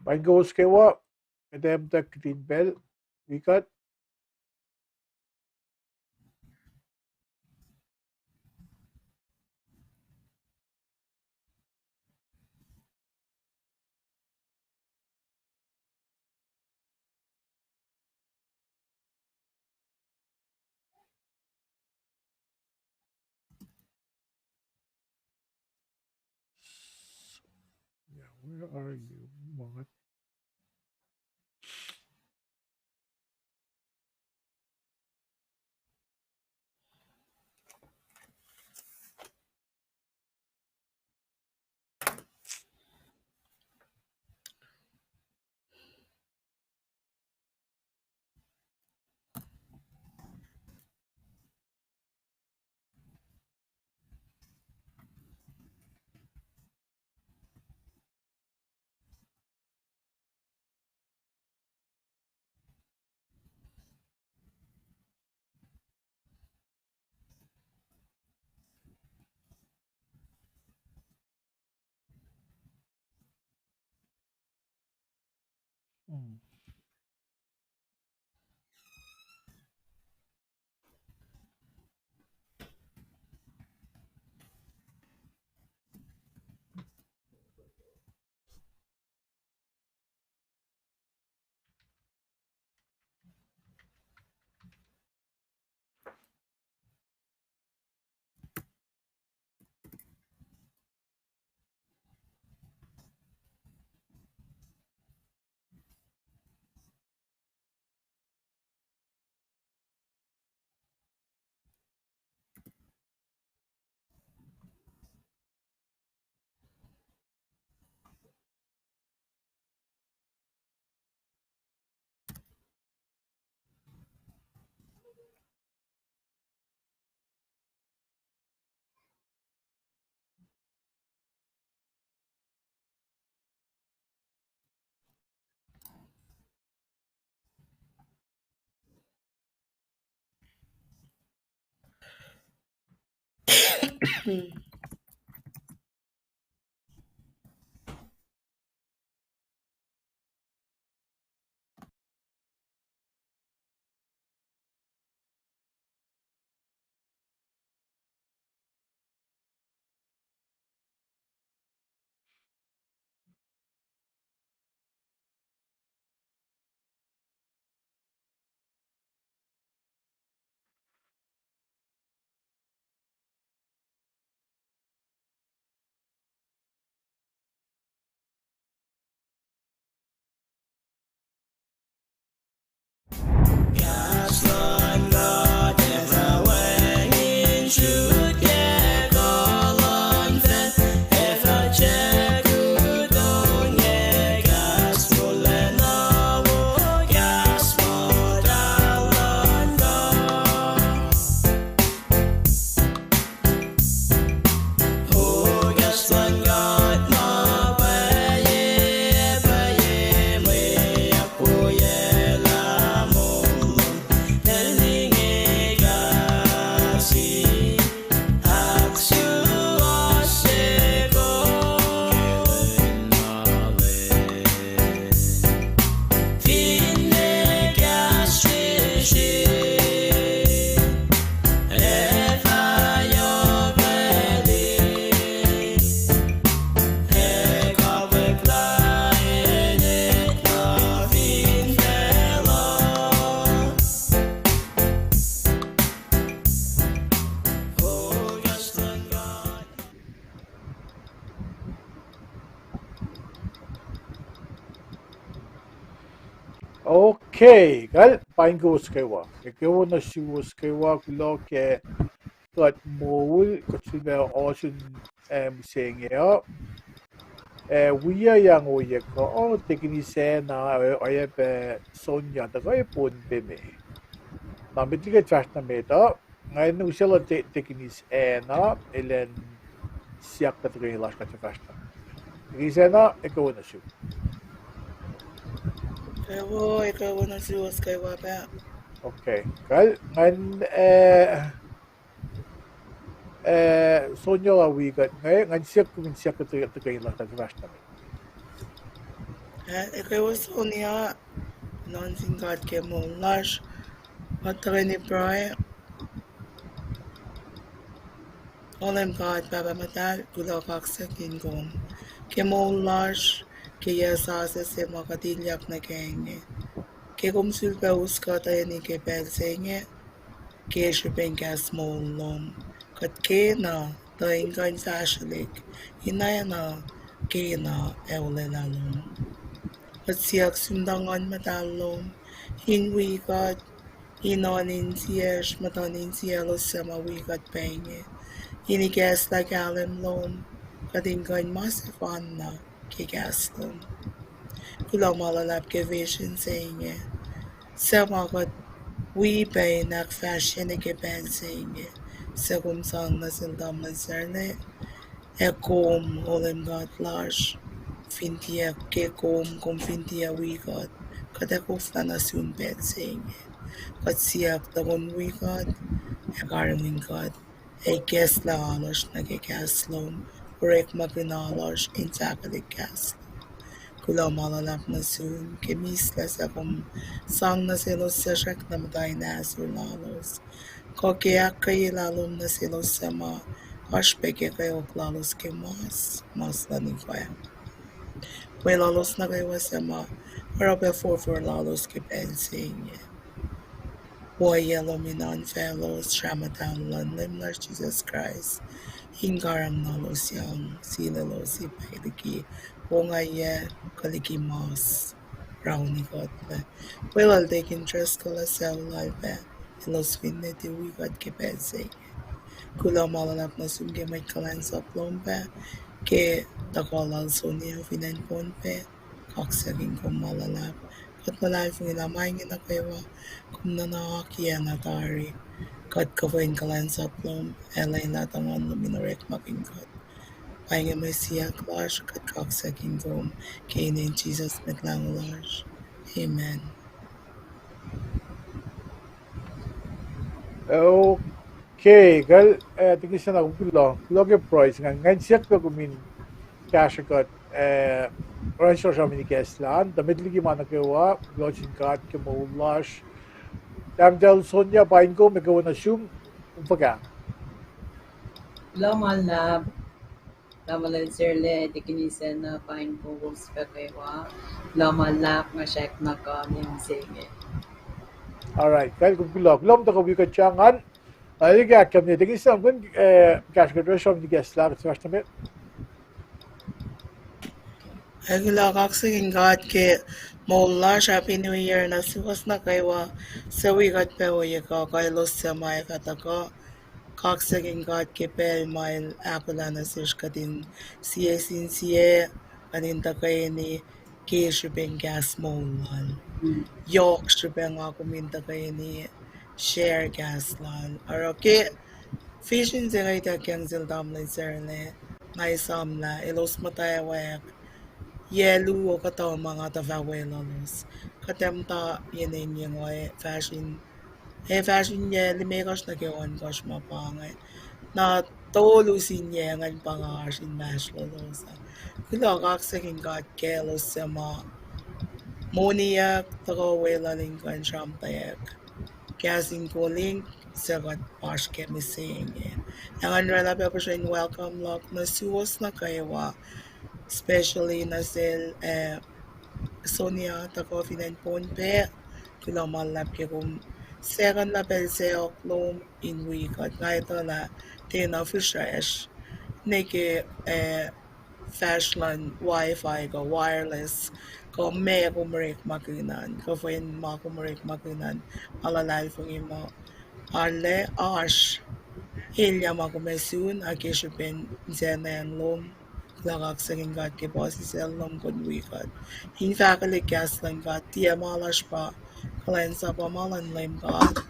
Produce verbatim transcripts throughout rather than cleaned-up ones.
Paing kowos kwewa, kuht ac muhta kihtin pacl, wi kuht. Yeah, where are you, Mark? Okay, kal paing kowos kwewa. Ekuh wo nuh suwos kwewa, kuloh ke kuht moul, kuht sifilpac ohsun, eh, mihsenge uh. Eh, wi yang ohiyac kuh, oh, Tekini Sena, eh, oacyacpac Sonya, tuhkuh Pohnpei me. Na met liki kuht fahsr nuh met uh, nga in usaclah Te-, Tekini Sena, elan siyuck kuht tuhkweni lasr kuht fahsr nuh. Tekini Sena, ekuh wo nuh sum. Ekuh wo, ekuh wo nuh suwos kwewa pac. Okay. Kal, ngan, eh, eh, Sonya lah wi kuht, ngan, ngan siyuck, ngan siyuck kuht tuhkweni lasr kuht fahsr nuh met. Ekuh wo Sonia, nuhnsin God ke moul lasr, kuht tuhkweni pruhe. O Leum God, Pahpah Muhtahl, kuloh kaksakin kom ke moul lasr, ke yac sasuc se ma kuht ilyak nuh ke inge. Ke kom sulpac us kuht eni ke pacl se inge, ke srihpen kahs moul lom, kuht kena tuh in kuh in fahsrwelihk, in oacna kena ac olwelah lom. Kuht siyuck sum tuh Nguhn Muhtahl lom in wi kuht, in oan insiyacsr, muhtuhn insiyaclos suc ma wi kuht pac inge, in ikacslah kahlwem lom, kuht in kuh in ma sefanna ke kahs lom. Kuloh ma luhlahp ke vision se inge, suc ma kuht wi pac in ahkfahsrye nuh ke pacl se inge, suc kom sang nuh sel tamuhlwel Sarla, ac kom, O Leum God lasr, fin tiac ke kom, kom fin tiac wi kuht, kuht ac koflah nuh sum pacl se inge. Kuht siyuck tuh kom wi kuht, ac karihngihn kuht, ac ikacslah alasr nuh ke kahs lom, orekmakihn alasr in fahkwelihk kahs lom. Kuloh ma luhlahp nuh sum ke mislac suc kom sang nuh selos suc srackna muhta in ahsor lalos, kuh ke ahkkweyelah lom nuh selos suc ma oasr pac ke kweok lalos ke mas, mas luhn ikoac. Weluhlos nuh kwewa suc ma oruh pac forfor lalos ke pacl se inge. Ohiyac lom in oan faclos, srah muhtahl luhn Leum lasr Jisus Kraist, in karihngihn lalos yang, silelos ipac liki ongaiyac kuh liki mas rauni kuhtlac. Weluhl Deacon Driscoll ac sucu lal pac, elos finne tiac wi kuht ke pacl se inge. Kuloh ma luhlahp nuh sum ke mwet kuhlwacnsap lom pac, ke tuhkuh lal Sonia fin acn Pohnpei, kaksakin kom ma luhlahp. Kuht luhlahlfongi lah ma inge nuh kwewa kom nuhnak oakiyac na tari, kuht kuh in kuhlwacnsap lom, ac lwelah tuh Nguhn lom in orekmakihn kuht. Pa inge mwe siyuck lasr, kuht kaksakin kom ke inen Jisus Mwet Lahngo lasr. Amen. Okay, kal, eh, Deacon Sena, kuloh, kuloh ke pruhe se ingacn, ngan siyuck pac kom in kahsruh kuht, eh, oruh sramsram in ikacslah an, tuh met liki ma nuh kwewa, kuloh sin God ke moul lasr. Tahmtahel Sonia, paing kom, ekuh wo nuh sum, kom fuhkah? Kuloh ma luhlahp, Tamuhlwel Sarla, Deacon Sena, paing kom, kowos pac kwewa. Kuloh ma luhlahp, nga srackna kuh in se inge. All right, kal kom kuloh, kuloh ma tuhkuh wi kuht sacn an. Liki ahkkahlwemye, Deacon Sena, kom, eh, kahsruh kuht oruh sramsram in ikacslah, kuht fahsr nuh met. Ac kuloh kaksakin God ke moul lasr, Happy New Year nuh suwos nuh kwewa, suc wi kuht pac ohiyac kuh, kuh elos suc ma ac fah tuhkuh. Kaksakin God ke pacl ma el ahkolah nuh sesr kuht in sie sin sie, kuht in tuhkweni ke srihpen kahs moul lal. Yohk srihpac nga kom in tuhkweni share kahs lal. Oruh ke vision se nga ituckyang sel tamuhlwel Sarla, nga esamlah elos muhtwacwacack yac luo kuhtuh ma nga tuh fah weluhlos. Kuht ac muhta yen engyeng uh, ac fahsr in, ac fahsr in yac limekohsr nuh ke ohnkohsr ma pa inge. Na tolu sin yac ingacn pa nga oasr inmahsrlolos uh. Kuloh kaksakin God kaclos suc ma moniyuck, tuhkuh weluhl in kuh in sramtweack Kahs in Kol Link, suc kuht oasr ke mihsenge. Ac ngan oraclah pac puhsren welcome luhk nuh suwos nuh kwewa, especially nuh sel, eh, Sonia tuhkuh fin acn Pohnpei. Kuloh ma luhlahp ke kom second lah pacl sacohk lom in wi kuht. Nga etuh lah tiacna fihsracsr ne ke, eh, fahsr luhn Wi-Fi kuh wireless, kuh ma kom orekmakihn an, kuh fin ma kom orekmakihn an, ma luhlahlfongi muh arlac oasr elyah ma kom ac sun, a ke srihpen sacnacng lom, kuloh kaksakin God ke puhsisacl lom kom wi kuht in fahkwelihk kahs luhn God. Tiac ma lasr pa kuhlwacnsap, pa ma luhn Leum God,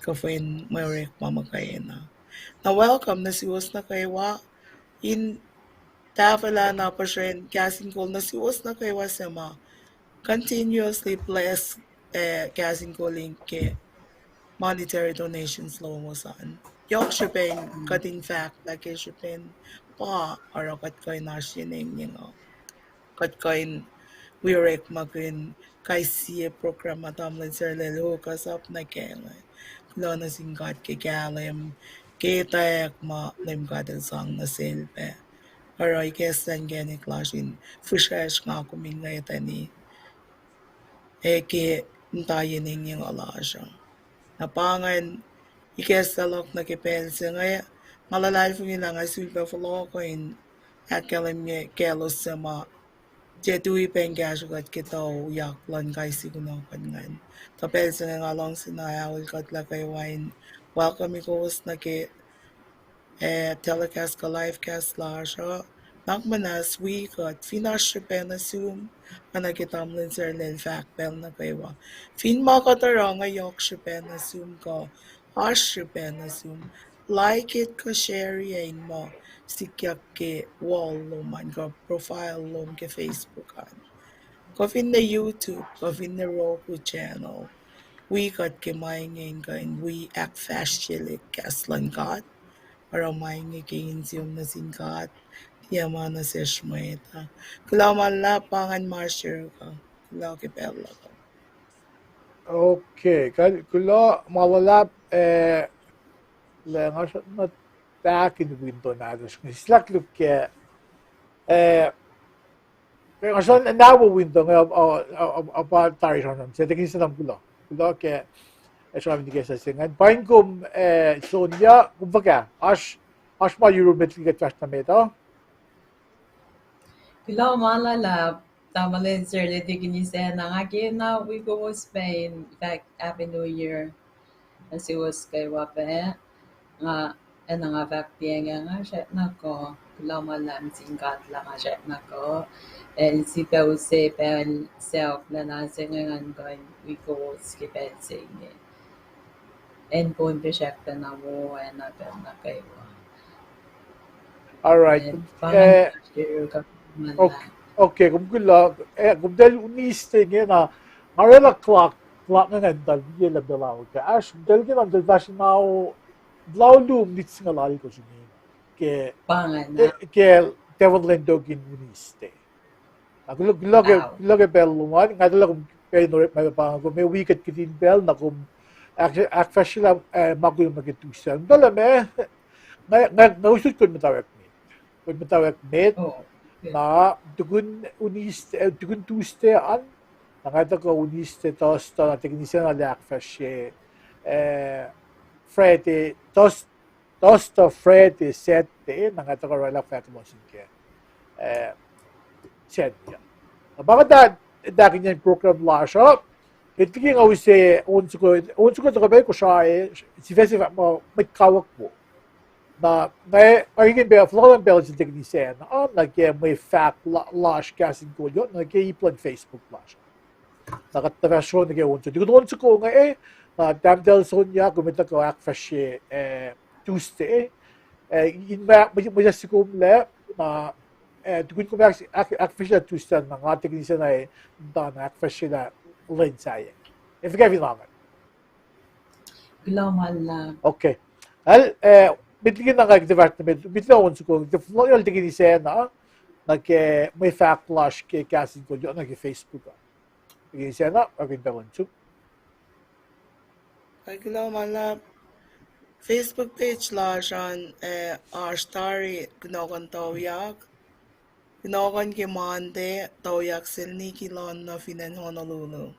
kuh fin mwe orekma muhkwena. Na welcome nuh suwos nuh kwewa, in tahfwelah na puhsren Kahs in Kol nuh suwos nuh kwewa suc ma continuously bless, eh, Kahs in Kol Link ke monetary donations lowos an. Yohk srihpen kuht in fahk lah ke srihpen pa oruh kuht kuh in oasr yen engyeng uh. Kuht kuh in wi orekmakihn kais sie program ma tamuhlwel Sarlel hook us up nuh kac inge. Kuloh nuh sin God ke kahlwem, ke etwacack ma Leum God El sang nuh sel pac. Oruh ikacslah inkacnek lasr in fihsracsr nga kom in ngwetani ac ke muhta yen engyeng lasr uh. Na pa ingacn ikacslah luhk nuh ke pacl se inge, nga luhlahlfongi lah nga sulpac fohlohkoh in ahkkahlwemye kaclos suc ma tiac tui pac in kahsrwe kuht ke tuyak luhn kais sie kunohkohn ingacn. Tuh pacl se inge nga luhngse na aol kuht lah kwewa in welcome kowos nuh ke ac telecast kuh live cast lasr uh. Nuhnak muhnahs wi kuht, fin oasr srihpac nuh sum, oacna ke tamuhlwel Sarlel fahk pacl nuh kwewa, fin ma kuht oruh inge yohk srihpac nuh sum kuh oasr srihpac nuh sum, like it kuh share ac in muh sikyak ke wall lom an kuh profile lom ke Facebook an, kuh finne YouTube, kuh finne Roku channel. Wi kuht ke ma inge in kuh in wi ahkfahsryelihk kahs luhn God. Oruh ma inge ke insiom nuh sin God, tiac ma nuh sesr mwet uh. Kuloh ma luhlahp, pa ingacn ma sharuk uh. Kuloh ke pacl luhk uh. Okay, kal-, kuloh ma luhlahp, eh, lah nga srackna tahk in winto nahtuhsr inge. Sislah luhk ke, eh, nga srackna nahwe winto inge, uh, uh, uh, uh, pa tari sramsram se, tikin se na kuloh. Kuloh ke, eh, sramsram ikacslah se ingacn. Paing kom, eh, Sonya, kom fuhkah? Oasr, oasr ma yurun met liki kuht fahsr nuh met uh. Kuloh ma luhlahp, tamuhlwel Sarlel, tikin Sacna, nga kena wi kowos pac in fahk Happy New Year nuh suwos kwewa pac. Nga, acna nga fahk tiac inge, nga srackna kuh, kuloh ma luhlahp sin God lah nga srackna kuh, el sifilpac use pacl sacohk lacna se inge ngan kuh in wi kowos ke pacl se inge. Acn Pohnpei srackna wo, acna pacl nuh kwewa. All right. Eh, okay, kom kuloh, eh, kom tahl Wednesday inge na, nga orwaclah clock, clock inge ngan tahl, ye lah pacl ao ke, oasr, kom tahl ke na tahl fahsr na, lao luo minit singucul alkosr inge. Ke, ke tahfuh lwen tokin Wednesday. Na kuloh, kuloh ke, kuloh ke pacl lom an, nga etuh lah kom pac in orekma pa inge, kom ac wi kuht kihtin pacl, na kom ahk-, ahkfahsryelah, eh, ma kolom nuh ke Tuesday an. Tuh lah ma, nga, nga, nga usot kuh in muhtwacwacack met. Kuh in muhtwacwacack met, na tukun Wednesday, eh, tukun Tuesday an, na nga etuh kuh Wednesday, Thursday, na tikin Sacna lah ahkfahsrye, eh, Friday, Thurs-, Thursday, Friday, Saturday, na nga tuhkuh orwaclah fahk nuh sin ke, eh, Saturday. Na pa nga ta, tahkihnyacn program lasr uh, met liki nga use on soko, on soko tuhkuh pac Kosrae, sifac se fahk muh mwet kawuck wo. Na nga, nga kihtin pac fohlohkoh pacl sel tikin Sacna, ah, nuh ke mwe fahk la-, lasr kahs in kol yohk, nuh ke ip luhn Facebook lasr. Na kuht tuhfahsro nuh ke on soko. Tukun on soko inge, eh, na tahmtahel Sonya, kom etuh kuh ahkfahsrye, eh, Tuesday, eh, in ma-, mwe-, mwe sasuc kom lac, na, eh, tukun kom ahk-, ahk-, ahkfahsrye Tuesday, na nga tikin Sacna, eh, muhta na ahkfahsryelah lwen sahyac. Eh, fuhkah fin angan? Kuloh ma luhlahp. Okay. Al, eh, met liki na nga kuht fahsr nuh met, met liki on soko, kuht fohlohkoh tikin Sacna, nuh ke mwe fahk lasr ke kahs in kol yohk nuh ke Facebook uh. Tikin Sacna, akihlen pacl on soko. Kuloh ma luhlahp. Facebook page lasr an, eh, oasr tari kunohkohn toyak. Kunohkohn ke Monday, toyak sel Nikki Lon nuh fin acn Honolulu.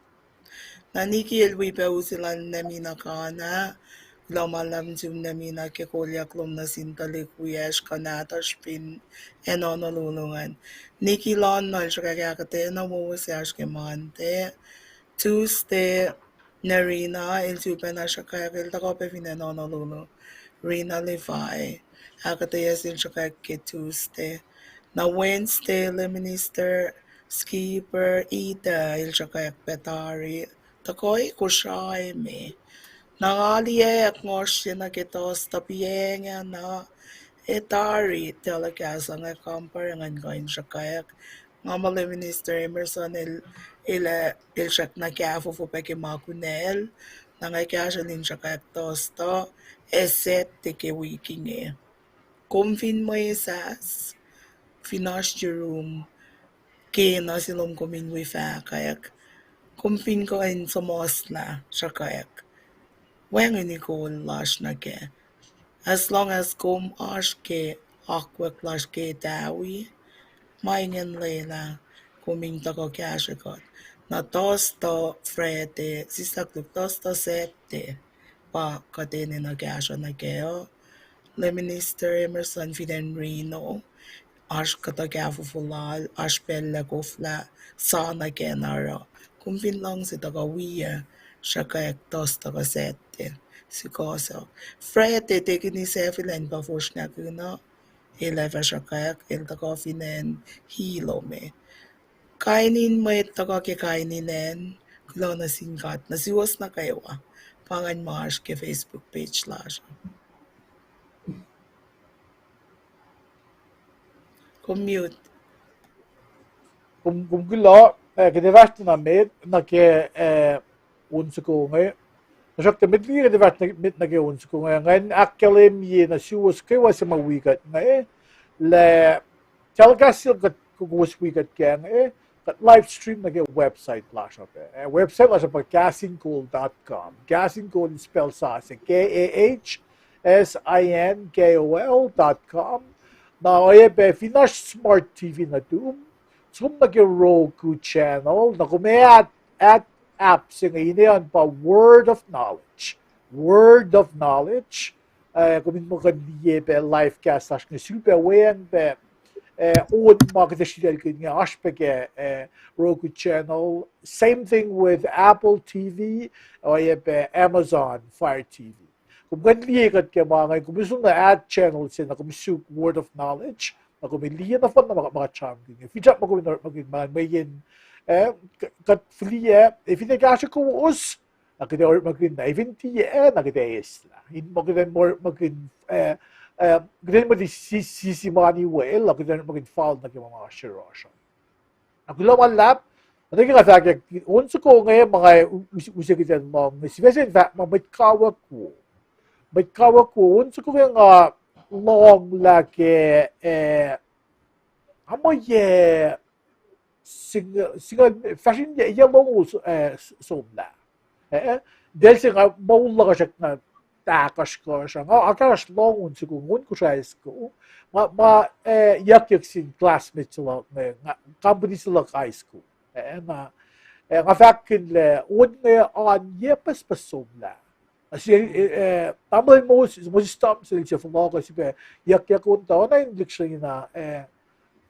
Na Nikki el wi pac use lal Nemina Kana, kuloh ma luhlahp nuh sum Nemina ke kolyuck lom nuh sin tuhlihk wiyacsr kuh nahtuhsr fin acn Honolulu ingacn. Nikki Lon el sruhkwack ahkuhtweyac na wowo se oasr ke Monday. Tuesday, Narina, el sulpacna sruhkwack, el tuhkuh pac fin acn Honolulu. Rina Levi, ahkuhtweyac sel sruhkwack ke Tuesday. Na Wednesday, Lay Minister Skipper Ita, el sruhkwack pac tari, tuhkuh Kosrae me. Na nga liyacack ngohsr se nuh ke Thursday, piacngana, ac tari telecast inge kampare ngan kuh in sruhkwack. Nga muh Lay Minister Emerson el, el, el srackna kahfofo pac ke ma kunacl, na nga kahsrwel in sruhkwack Thursday, ac Saturday ke wik inge. Kom fin mwesahs, fin oasr yurum, kena se lom kom in wi fahkwack, kom fin kuh in suhmuhslah sruhkwack, wacngihn ikol lasr nuh kac. As long as kom oasr ke akwuck lasr ke tawi, ma ingacn lwelah kom in tuhkuh kahsrwe kuht. Na Thursday, Friday, sislah koluk Thursday, Saturday, pa kuht enenuh kahsruh nuh kac uh. Lah Minister Emerson fin acn Reno, oasr kuhtuh kahfofo lal, oasr pacl lah koflah sa nuh kac na oruh. Kom fin luhngse tuhkuh wi ah, sruhkwack Thursday kuh Saturday. Sikohsohk. Friday, tekini safil acn pa fosrngahkihn uh, el ac fah sruhkwack, el tuhkuh fin acn Hilo me. Kain in mwet tuhkuh ke kain in acn, kuloh nuh sin God, nuh suwos nuh kwewa. Pa ingacn ma oasr ke Facebook page lasr. Kom mute. Kom, kom kuloh, eh, kuht ac fahsr na met nuh ke, eh, on soko inge. Tuhsruhktuh met liki kuht ac fahsr na met nuh ke on soko inge, ngan ahkkahlwemye nuh suwos kwewa suc ma wi kuht inge, lah telecast se kuht, kowos wi kuht kac inge, kuht live stream nuh ke website lasr uh pac. Eh, website lasr uh pa kasinkohl dot com. Kasinkohl spell sasuc, K A H S I N K O L dot com. Na oacyacpac fin oasr smart T V nuhtum, som nuh ke Roku channel, na kom add, add app se inge, ine an pa Word of Knowledge. Word of Knowledge. Eh, kom in muh kuh in liye pac live cast lasr inge, sulpac weacng pac, eh, on ma kuht ac sritaclkihn inge, oasr pac ke, eh, Roku channel. Same thing with Apple T V, oacyacpac Amazon Fire T V. Kom kuh in liye kuht ke ma inge, kom som nuh add channel se na kom suk Word of Knowledge, na kom liye nohfohn na ma, ma kuht sramsramkihn inge. Finsrak ma kom in orekmakihn ma inge mweyen, eh, k-, kuht fihliyac, eh, fin ac kahsruh kowos, na kuht ac orekmakihn, na fin tiac, eh, na kuht ac eislah. In ma kuht ac orekmakihn, eh, eh, kuht ac mwet si-, si-, sisi mani wel, na kuht ac orekmakihn fal nuh ke ma ma oasr yohrohsr. Na kuloh ma luhlahp, na ke nga fahkwack, on soko inge ma nga u-, us-, use kuht in lohng, sifac se in fahk ma mwet kawuck wo. Mwet kawuck wo, on soko inge nga lohng lah ke, eh, nga muh yac singucul, singucul, fahsr in yac, yac longoul s-, eh, s-, somlah. Eh, pacl se nga moul luhk uh srackna ahkosrkuhsr, nga, nga kahsruhsr lohng on soko, on Kosrae high school. Ma, ma, eh, yuckyak sin classmate se luhk, eh, nga, company se luhk high school. Eh, na, eh, nga fahkkihn lah on inge oan yac pucspucs somlah. Na sie, eh, eh, tamuhlwel Moses, Moses Thompson, el se fohlohk uh, sifilpac yuckyak on tuh, oacna in lihksreni na, eh,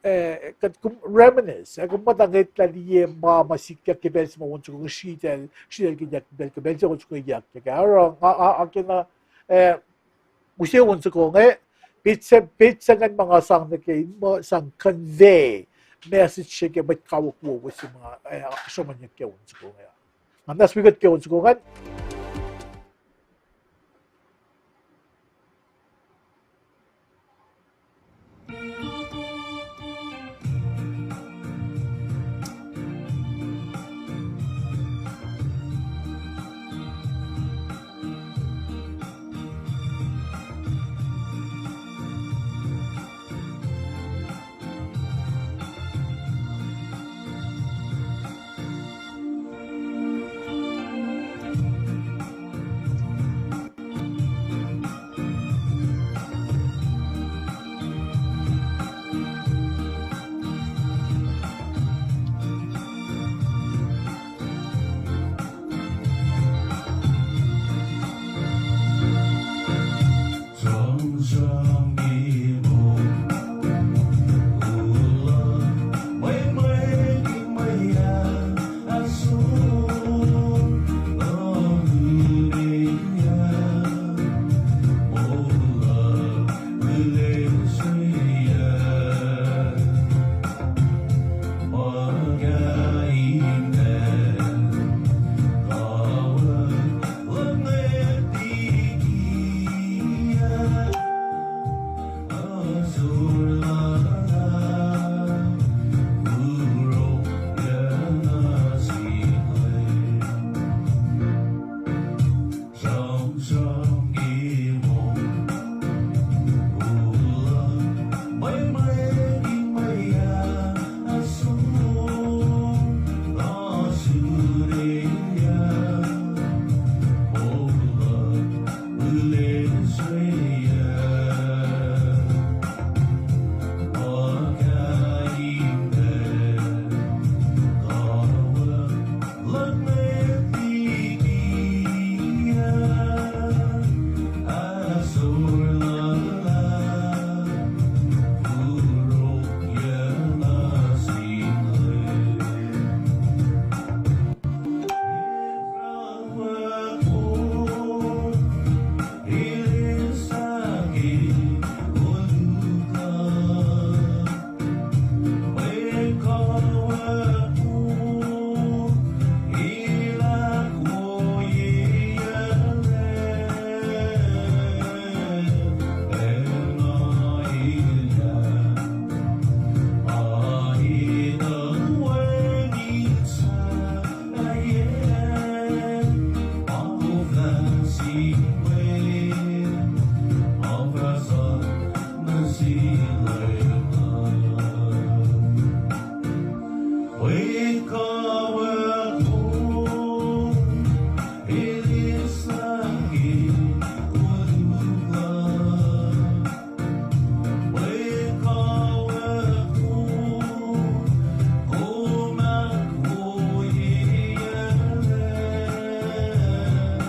eh, kuht kom reminisce, eh, kom muhta ngetlah liye ma, ma sikyak ke pacl se ma on soko inge sritacl, sritaclkihnyuck ke pacl, ke pacl se on soko inge yuckyak. Oruh, nga, a, a, kena, eh, use on soko inge, petsac, petsac ngan ma nga sang nuh ke, in ma sang convey message se ke mwet kawuck wowo se ma, eh, sruhmuhnyuck ke on soko inge. Nga muhta wi kuht ke on soko ingacn. Kawuck wo, elislah ke koluk lal. Mwe kawuck wo, kom ahkwoyeyuclac.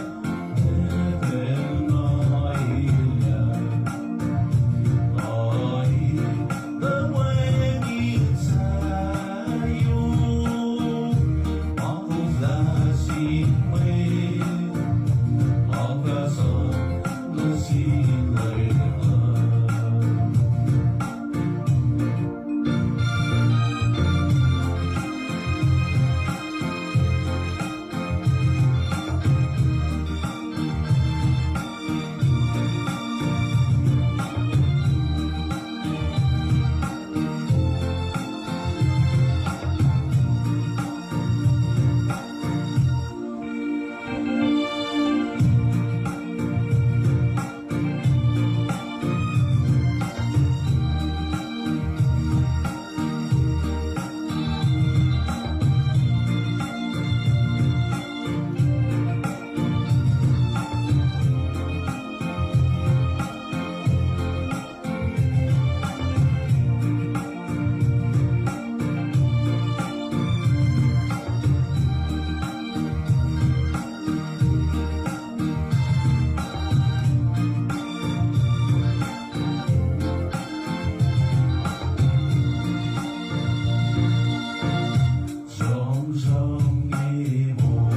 Sramsram ke moul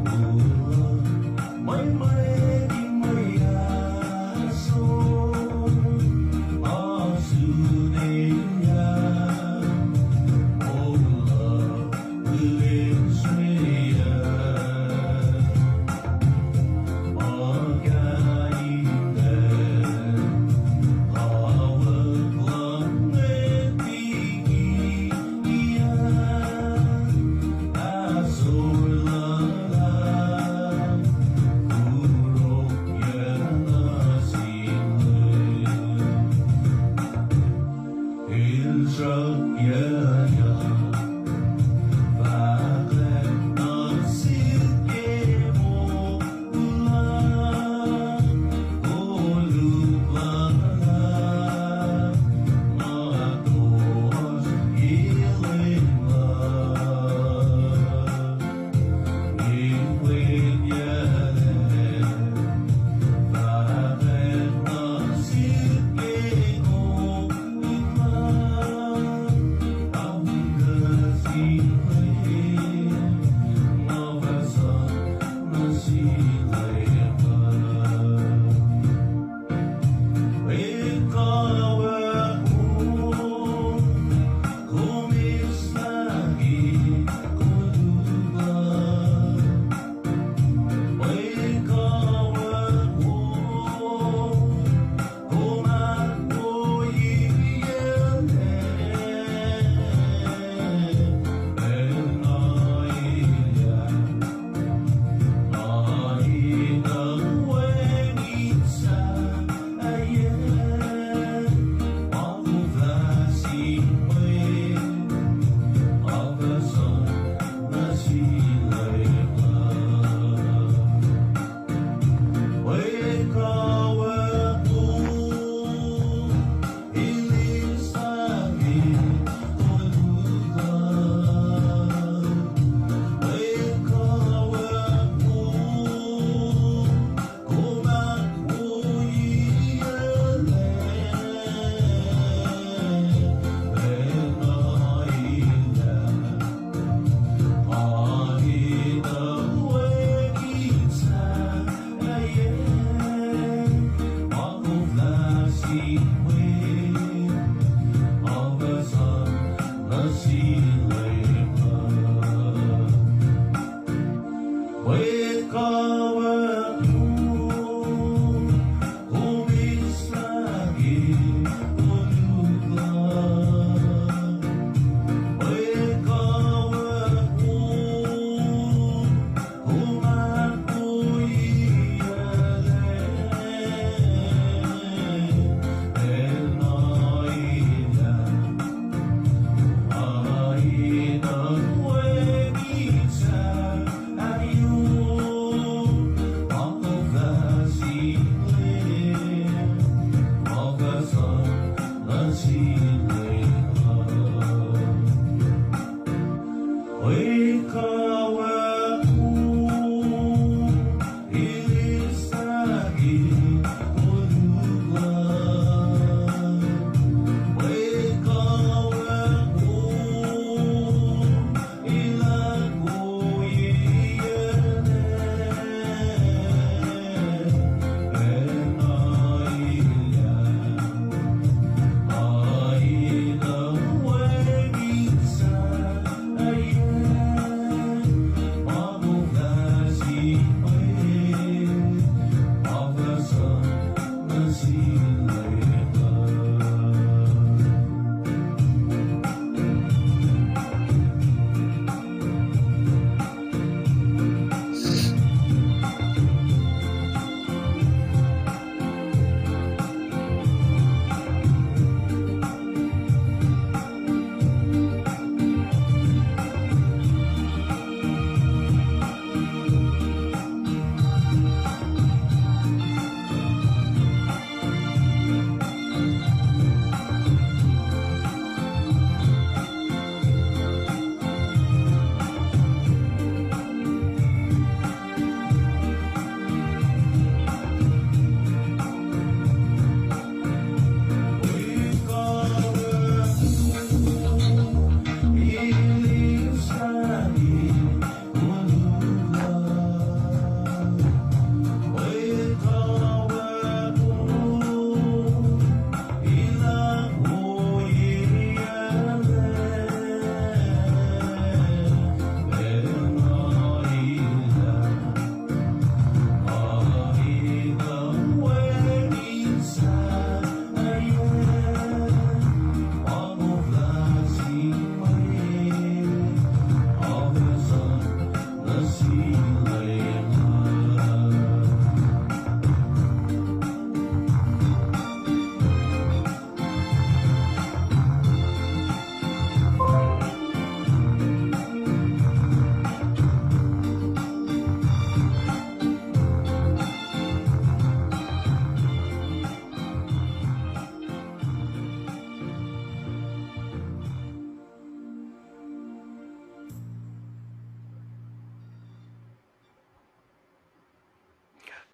uh, mwe mwet in mwe ahsor, oasr sun elyah, moul uh, lihlen sreyuck. El sruhkyuc ya fahkwack nuh sihk ke moul uh, koluk lal ah, ma toasr ilin lal.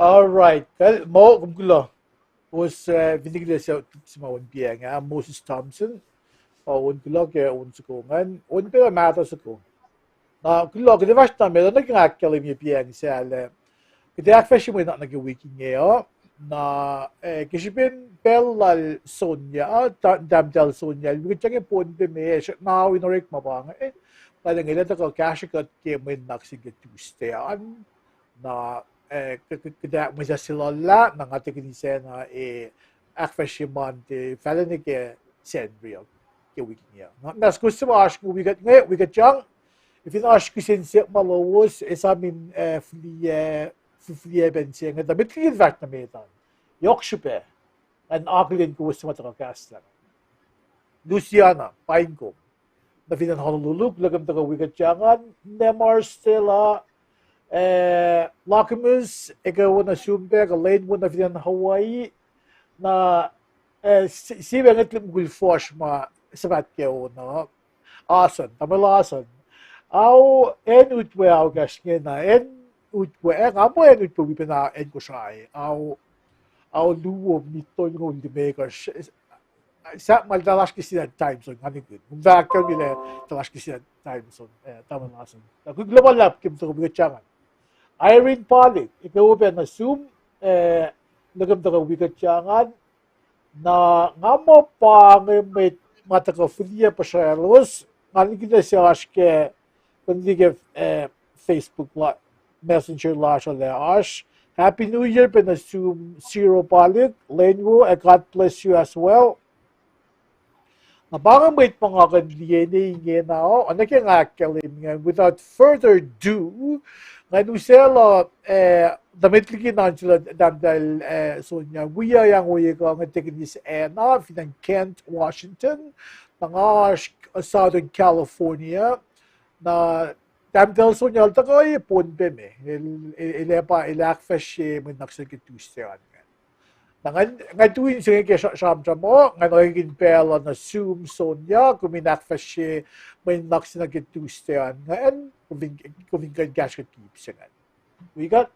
All right. Kal-, mo, kom kuloh. Kowos, eh, finne kuloh se, se ma on piacng ah, Moses Thompson. Pa on kuloh ke on soko ingacn. On pacna mahtuh soko. Na kuloh, kuht ac fahsr na met, oacna ke nga ahkkahlwemye piacng sahyac. Kuht ac ahkfahsrye mwe nuhnak nuh ke wik inge uh. Na, eh, ke srihpen pacl lal Sonya, ta-, tahmtahel Sonya, el wi kuht inge Pohnpei me, srackna in orekma pa inge. Lal inge el ac tuhkuh kahsre kuht ke mwe nuhnak se ke Tuesday an. Na, eh, k-, k-, kuht ac mwe sasuc lal ah, na nga tiac kihtin sacna, eh, ahkfahsrye Monday, fahlacna ke Sacnri uh, ke wik inge. Na, na kowos suc ma oasr inge wi kuht inge, wi kuht yang, fin oasr kihsen siyuck ma lowos, esam in, eh, fihliyac, fihliyac pacl se inge, tuh met liki kuht fahsr nuh met an. Yohk srihpac, ngan akihlen kowos suc ma tuhkuh kahslah. Luciana, paing kom. Nuh fin acn Honolulu, kuloh ke kom tuhkuh wi kuht yang an, Nemar Stella, eh, Lakimus, ekuh wo nuh sum pac, kuh lwen wo nuh fin acn Hawaii, na, eh, si-, sie pac ngwet lihk mukul fuhsr ma suhmaht ke on uh, Asan, tamuhlwel Asan. Ao, acn Utwe ao kahs ingena, acn Utwe, eh, nga muh acn Utwe wi pacna acn Kosrae, ao, ao luo minit tolngoul limekohsr, sahp ma eltahl oasr ke sie time zone, nga nikihn. Kom fahk ke milac eltahl oasr ke sie time zone, eh, tamuhlwel Asan. Na kuloh ma luhlahp ke kom tuhkuh wi kuht yang an. Irene Palik, ekuh wo pac nuh sum, eh, kuloh ke kom tuhkuh wi kuht yang an. Na nga muh pa inge mwet ma tuhkuh fihliyac puhsraclos, nga nikihn se oasr ke, kom liye ke, eh, Facebook la-, Messenger lasr uh lah oasr. Happy New Year pac nuh sum Siro Palik, lwen wo, and God bless you as well. Na pa inge mwet ma nga kuh in liye ne ingena uh, oacna ke nga ahkkahlwemye ingacn, without further ado, ngan usaclah, eh, tuh met liki na sel tahmtahel, eh, Sonya, wi yang ohiyac kuh inge tiac kihtin acna, fin acn Kent, Washington, na nga oasr Southern California, na tahmtahel Sonya el tuhkuh Pohnpei me, el, el, el ac pa, el ahkfahsrye mwe nuhnak se ke Tuesday an ingacn. Na ngan, ngan tu in se inge ke sra-, sramsram uh, ngan oacyacpac pacl uh nuh sum Sonya, kom in ahkfahsrye mwe nuhnak se nuh ke Tuesday an, ngan, kom fin, kom fin kuh in kahsruh kuht ke ip se ingacn. Wi kuht,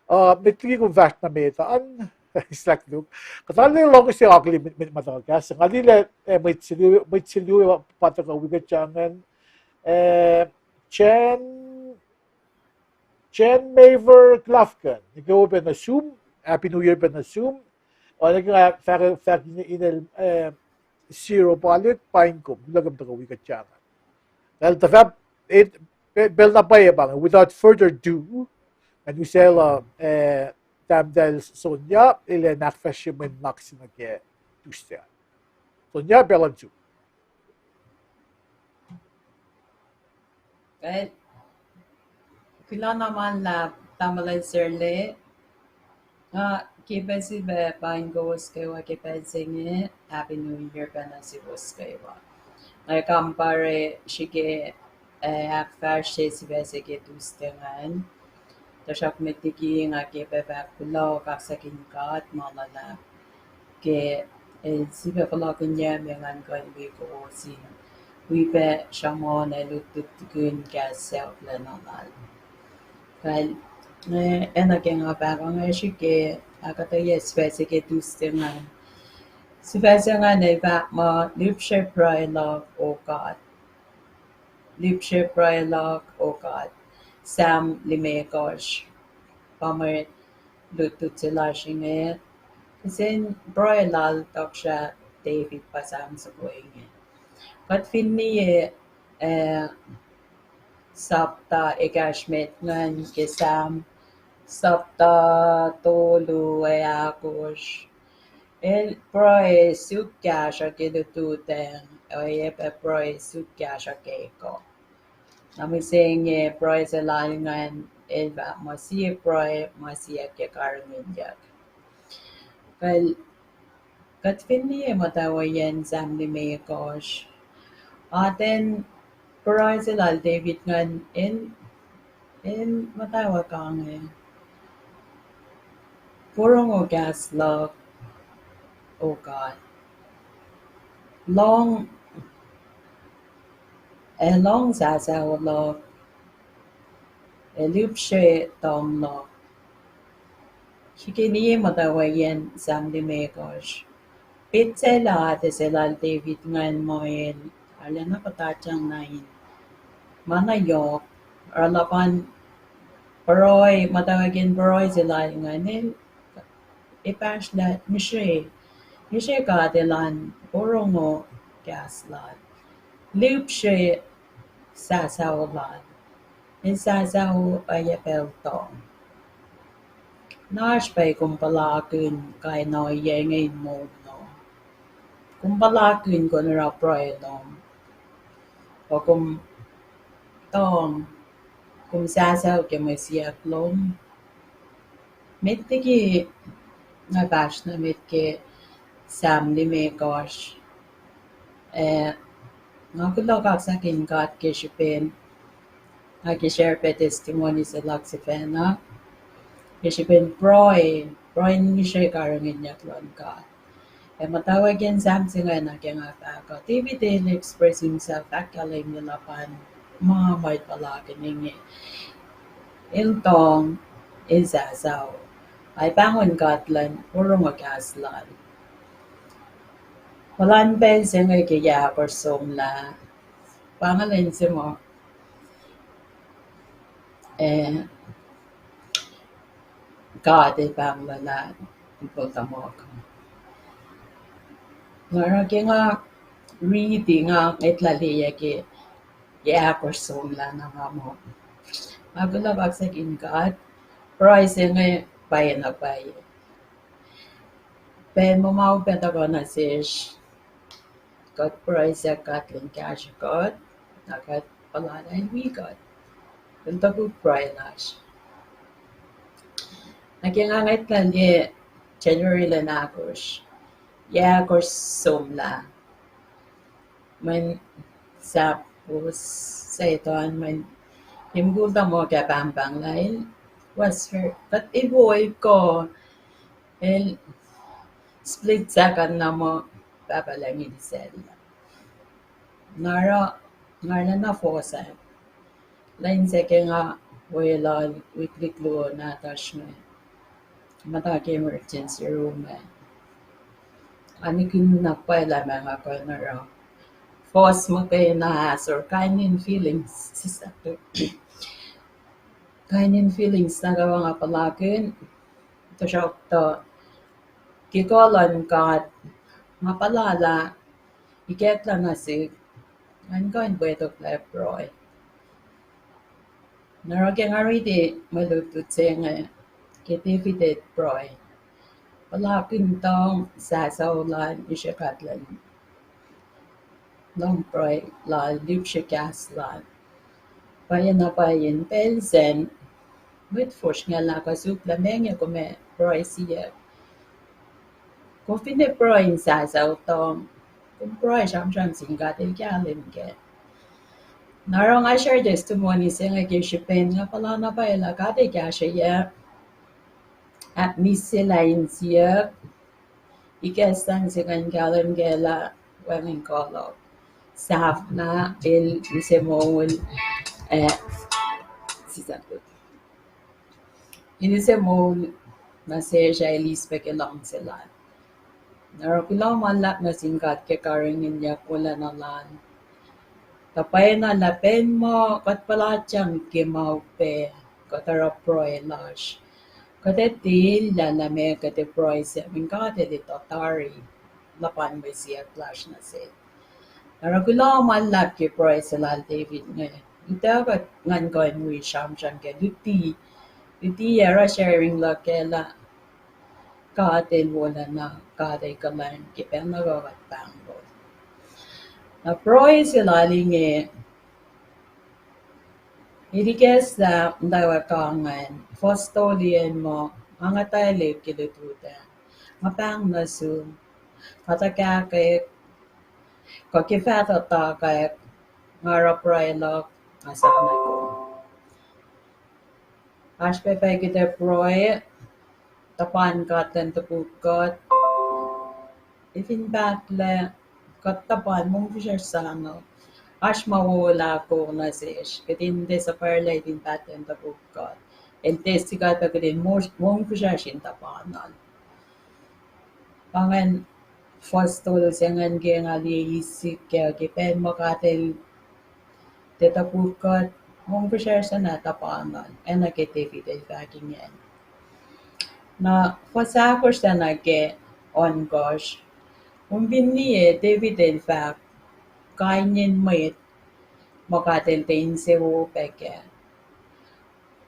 uh, met liki kom fahsr nuh met an, Slack Luke. Kuht arlac lohng se akihlen mwet, mwet muhta kahs. Nga liye lah, eh, mwet se lu-, mwet se luo pa tuhkuh wi kuht ingacn. Eh, Jen, Jen Maver Klafken. Ike wo pac nuh sum, Happy New Year pac nuh sum. Oacna ke nga fahk, fahk in, inel, eh, Zero Palik, paing kom, kuloh kom tuhkuh wi kuht ingacn. Well, tuhfah, eh, pe-, pacl na pwacye pa inge, without further ado, ngan usaclah, eh, tahmtahel Sonya, el in ahkfahsrye mwe nuhnak se nuh ke Tuesday. Sonya, pacl luhn sum. Kuloh na ma luhlahp, tamuhlwel Serle. Nga ke pac sifilpac paing kowos kwewa ke pacl se inge, Happy New Year pac nuh suwos kwewa. Nga kampare srihke, eh, ahkfahsrye sifac se ke Tuesday ingacn. Tuhsruhk met liki nga ke pac fahk kuloh, kaksakin God ma luhlahp ke el sifilpac fohlohkihnyuck me ngan kuh in wi kowos in wi pac sruhmuhn ac lutlut tukun kahs sacohk lacna lal. Kal, eh, acna ke nga fahk inge srihke, ahkuhtweyac sifac se ke Tuesday ingacn. Sifac se ingacn el fahk muh, Lihpsre pruhe luhk, O God. Lihpsre pruhe luhk, O God. Sam limekohsr. Pa mwe lutlut se lasr inge. Kihsen pruhe lal tohkohsrah David pa Sam soko inge. Kuht fin liye, eh, sapta ekahsr met ingacn ke Sam, sapta tolu ac ahkosr. El pruhe suk kahsruh ke lututacng, oacyacpac pruhe suk kahsruh ke ekuh. Na mihsenge pruhe se lal ingacn, el fahk muh sie pruhe ma siyuck ke karihngihnyuck. Kal, kuht fin liye muhtwacwacyacn Sam limekohsr, atacn pruhe se lal David ingacn, el, el muhtwacwacack inge. Porongo kahs luhk, O God. Lohng, ac lohng sasuc luhk, ac lihpsre tuhng luhk. Srihke liye muhtwacwacyacn Sam limekohsr. Petsac lah atac se lal David ingacn muh el arulacna puhtatyang na in ma na yohk, oruh luhpan pruhe, muhtwacwacyacn pruhe se lal ingacn el epahsrlah ngihsre, ngihsre God elan porongo kahs lal. Lihpsre sasuc lal. El sasuc oacyacpac el tuhng. Na oasr pac kom puhlakihn kain ohiyac inge in moul lom. Kom puhlakihn kom oruh pruhe lom, kuh kom tuhng, kom sasuc ke mwe siyuck lom. Met liki nga fahsr nuh met ke Sam limekohsr. Eh, nga kuloh kaksakin God ke srihpen, nga ke share pac testimony se luhk sifacna ke srihpen pruhe, pruhe in ngihsre karihngihnyuck luhn God. Ac muhtwacwacyacn Sam se ingacn, na ke nga fahk uh, David el express himself, ahkkahlwemye luhpan ma mwet puhlakihn inge. El tuhng, el sasuc. Ac pahngon God elan porongo kahs lal. Puhlan pacl se inge ke yac ahkosr somlah, pa inge lwen se ma, eh, God el pahngon lah, ikoltamak. Nga oruh ke nga riti, nga ngwetlah liye ke yac ahkosr somlah na nga muh, nga kuloh kaksakin God, pruhe se inge pwacye na pwacye. Pacl muh ma upac tuhkuh nuh sesr, kuht pruhe sac, God lun kahsruh kuht, na kuht puhla lah el wi kuht. El topuk pruhe lasr. Na ke nga ngwetlah liye January lwen ahkosr, yac ahkosr somlah, mweyen sahp Setan, mweyen ke mukul tuhmuhk ah pahngpahng lah el, was her, kuht evo el kuh, el split second na muh Pahpah Lucng El isacllah. Na oruh, nga arulacna fohsack. Lwen se ke nga weluhl, week luo nahtuhsr inge, muhta ke emergency room ah. Nga nihkihn na pwacye lah ma nga kuh in oruh. Fohs muhkwena ahsor, kain in feelings, sister. Kain in feelings nuh kwewa nga puhlakihn, tuhsruhktuh ke kuh luhn God, nga puhla lah ikacklah nuh sihk, ngan kuh in pwetok lah pruhe. Na oruh ke nga riti mwe lutlut se inge, ke David el pruhe, puhlakihn tuhng sasuc lal, isrihkasrak lal, lohng pruhe lal, lihpsre kahs lal. Pwacyena pwacye in pacl sacn, mwet fosrngah lah kuh suk lah meac inge kom ac pruhe siyuck. Kom finne pruhe in sasuc tuhng, kom pruhe sramsram sin God, El kahlwem kac. Na oruh nga share testimony se inge ke srihpen nga puhla na pwacye lah God El kahsrweyuc, ahkmihsyelah insiyuck, ikacslah in se ngan kahlwem kac lah wacngihn kuloh. Sahflah, El use moul, eh, sisap. El use moul nuh sesr ac El eis pac ke luhngse Lal. Na oruh kuloh ma luhlahp nuh sin God ke karihngihnyuck wolacna Lal. Tuh pwacyena lah pacl muh kuht puhlakihn ke ma upac, kuht oruh pruhe lasr, kuht ac tiac elyah lah meac kuht ac pruhe se, mweyen God El etuh tari luhpan mwe siyuck lasr nuh sel. Na oruh kuloh ma luhlahp ke pruhe se lal David inge. Utuckuh ngan kuh in wi sramsram kac, luti, luti ac oruh sharing luhk kac lah God El wolacna, God El kuhlwacng ke pacl nuh kwewa kuht pahnglol. Na pruhe se lal inge, el ikacslah muhtwacwacack ingacn, fuhs tolu an muh, nga ngetaclihk ke lutlut ah, nga pahng nuh sum, kuh tuhkahkwack, kuh ke fah tuhkahkwack, nga oruh pruhe luhk, nga sang nuh kom. Oasr pac fahkwack kuht ac pruhe, tuhpan God luhn topuk kuht. El fin pahtlac, kuht tuhpan, mongfihsrwacsr sano. Oasr ma wowo lah kol nuh sesr, kuht in tiac suhpwacrlah el fin pahtlac in topuk kuht. El tiac sikuht pac kuht in mo-, mongfihsrwacsr in tuhpan an. Pa ingacn fuhs tolu se ingacn ke nga liye isik kac ke pacl muh God El tiac topuk kuht, mongfihsrwacsr sacna tuhpan an, oacna ke David el fahk ingacn. Na fuhs ahkosr sacna ke ohnkohsr, kom fin liye David el fahk, kain in mwet ma God El tiac insewowo pac kac.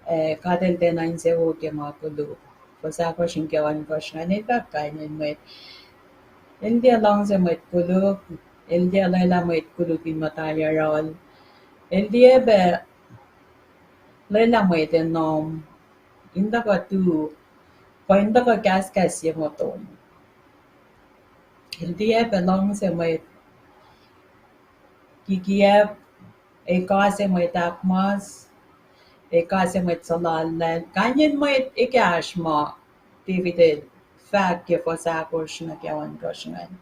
Eh, God El tiacna insewowo ke ma koluk. Fuhs ahkosr nuh ke ohnkohsr ingacn el fahk kain in mwet. El tiac luhngse mwet koluk, el tiac lwelah mwet koluk in muhta yohrohl. El tiac pac lwelah mwet in nuhm, in tuhkuh tu, kuh in tuhkuh kahskahs ye motom. El tiac pac luhngse mwet kikiacp, el kase mwet ahkmas, el kase mwet suhlallacl. Kain in mwet ekahsr ma David el fahk ke fuhs ahkosr nuh ke ohnkohsr ingacn.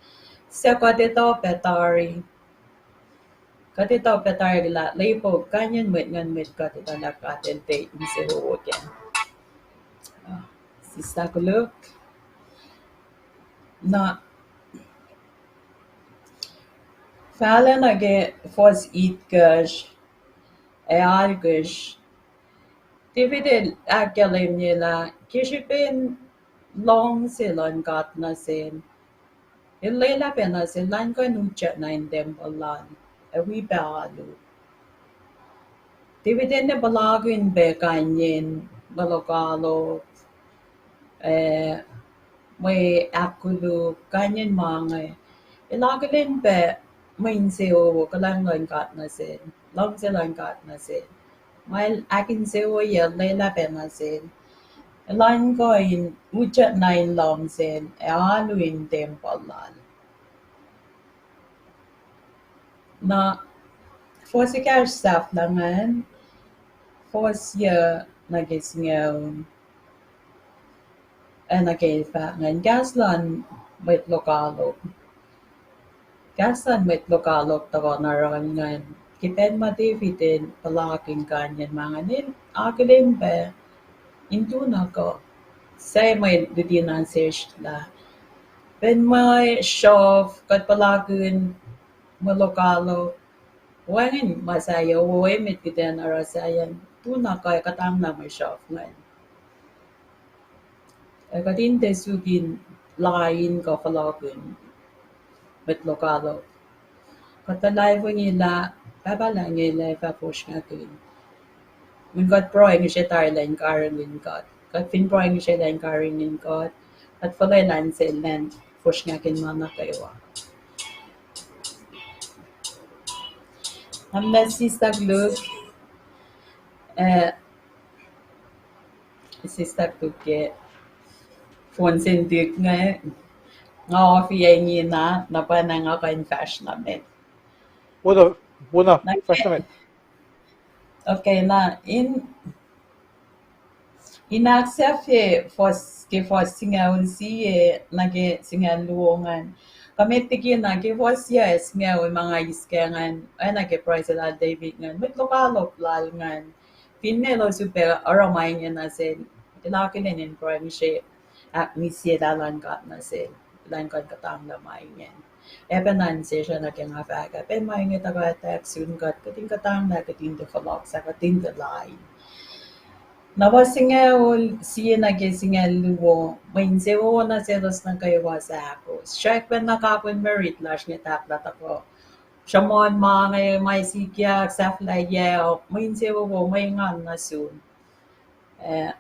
Suc kuht etuh pac tari. Kuht etuh pac tari lah lwelah kain in mwet nguhn mwet kuht etuh lah God El tiac insewowo kac. Ah, sista koluk. Na fahlac nuh ke fuhs itkohsr ac alkohsr, David el ahkkahlwemye lah ke srihpen luhngse luhn God nuh sel, el lwelah pac nuh sel lah in kuh in utyak nuh in tempuhl lal ac wi pac alu. David el ne puhlakihn pac kain in mwe lokoalok, eh, mwe ahkkoluk, kain in ma inge. El akihlen pac mwe insewowo, kuhlwacng luhn God nuh sel, luhngse luhn God nuh sel. Ma el ahkinsewowoye, lwelah pac nuh sel, elan kuh in utyak nuh in luhngse ac alu in tempuhl lal. Na fuhs ekahsr sahflah ingacn, fuhs yuc nuh ke singucul, ac nuh ke fahk ingacn, kahs luhn mwet lokoalok. Kahs luhn mwet lokoalok tuhkuh na run ingacn, ke pacl ma David el puhlakihn kain in ma ingacn, el akihlen pac in tu na kuh, sahyacn mwe luti na sesr lah, pacl ma sruhf kuht puhlakihn mwet lokoalok, wacngihn ma sahyac, wo emet kuht in oruh sahyacn tu na kuh kuhtanglah mwe sruhf ingacn. Ac kuht in tiac suk in lain kuh fohlohkihn mwet lokoalok. Kuht luhlahlfongi lah Pahpah Lucng El ac fah fosrngakihn. Mweyen kuht pruhe ngihsre tari elan karihngihn kuht. Kuht fin pruhe ngihsre elan karihngihn kuht, kuht fuhlwelah sel elan fosrngakihn ma nuh kwewa. Am na sislah Luke, eh, sislah Luke ke phone se in tuk inge, nga ofi engi na, na pwacna nga kuh in fahsr na met. Wona, wona, na fahsr na met. Okay, na in, in ahksahfye fuhs, ke fuhs singucul sie nuh ke singucul luo ingacn. Kuh met liki na ke fuhs yac singucul ma nga eis kac ingacn, oacna ke pruhe se lal David ingacn, mwet lokoalok lal ingacn, finne elos upac oruh ma inge nuh sel, el akihlen in pruhe ngihsre, ahkmihsyelah luhn God nuh sel, elan kuh in kuhtanglah ma inge. Ac pacna in sesr nuh ke nga fahk ah, pacl ma inge tuhkuh ahksun kuht, kuht in kuhtanglah, kuht in tiac fohlohk, sahp kuht in tiac lain. Na fuhs singucul sie nuh ke singucul luo, mwe insewowo nuh selos nuh kwewa suc ahkos. Srackpacna kapihn mirit lasr inge tahklah tuhkuh. Sruhmuhn ma inge, ma sikyak, sahflahiyac, mwe insewowo, mwe engan nuh sum. Eh,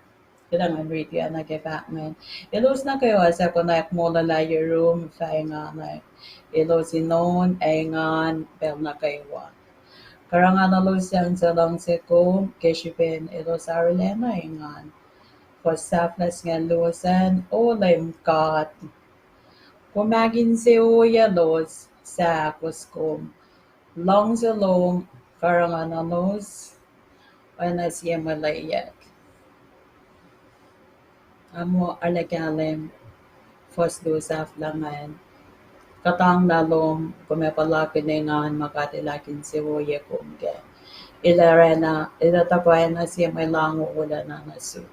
kuht ac ngan riti ah nuh ke fahk ingacn. Elos nuh kwewa suc konwacack molwelah yurum fah engan, elos in on ac engan pacl nuh kwewa. Karihngihnuhlos sang suc luhngse kom, ke srihpen elos arulacna engan. Fuhs sahflah singucul luo an, O Leum God, kom ahkinsewowoyelos suc ahkos kom. Luhngse lom karihngihnuhlos oacna sie mwe lweyuck. Nga muh arlac kahlwem fuhs luo sahflah ingacn. Kuhtanglah lom, kom ac puhlakihn engan ma God El ahkinsewowoye kom kac. El ac oraclah, El ac tuhpacna sie mwe lahngo wolacna nuh sum.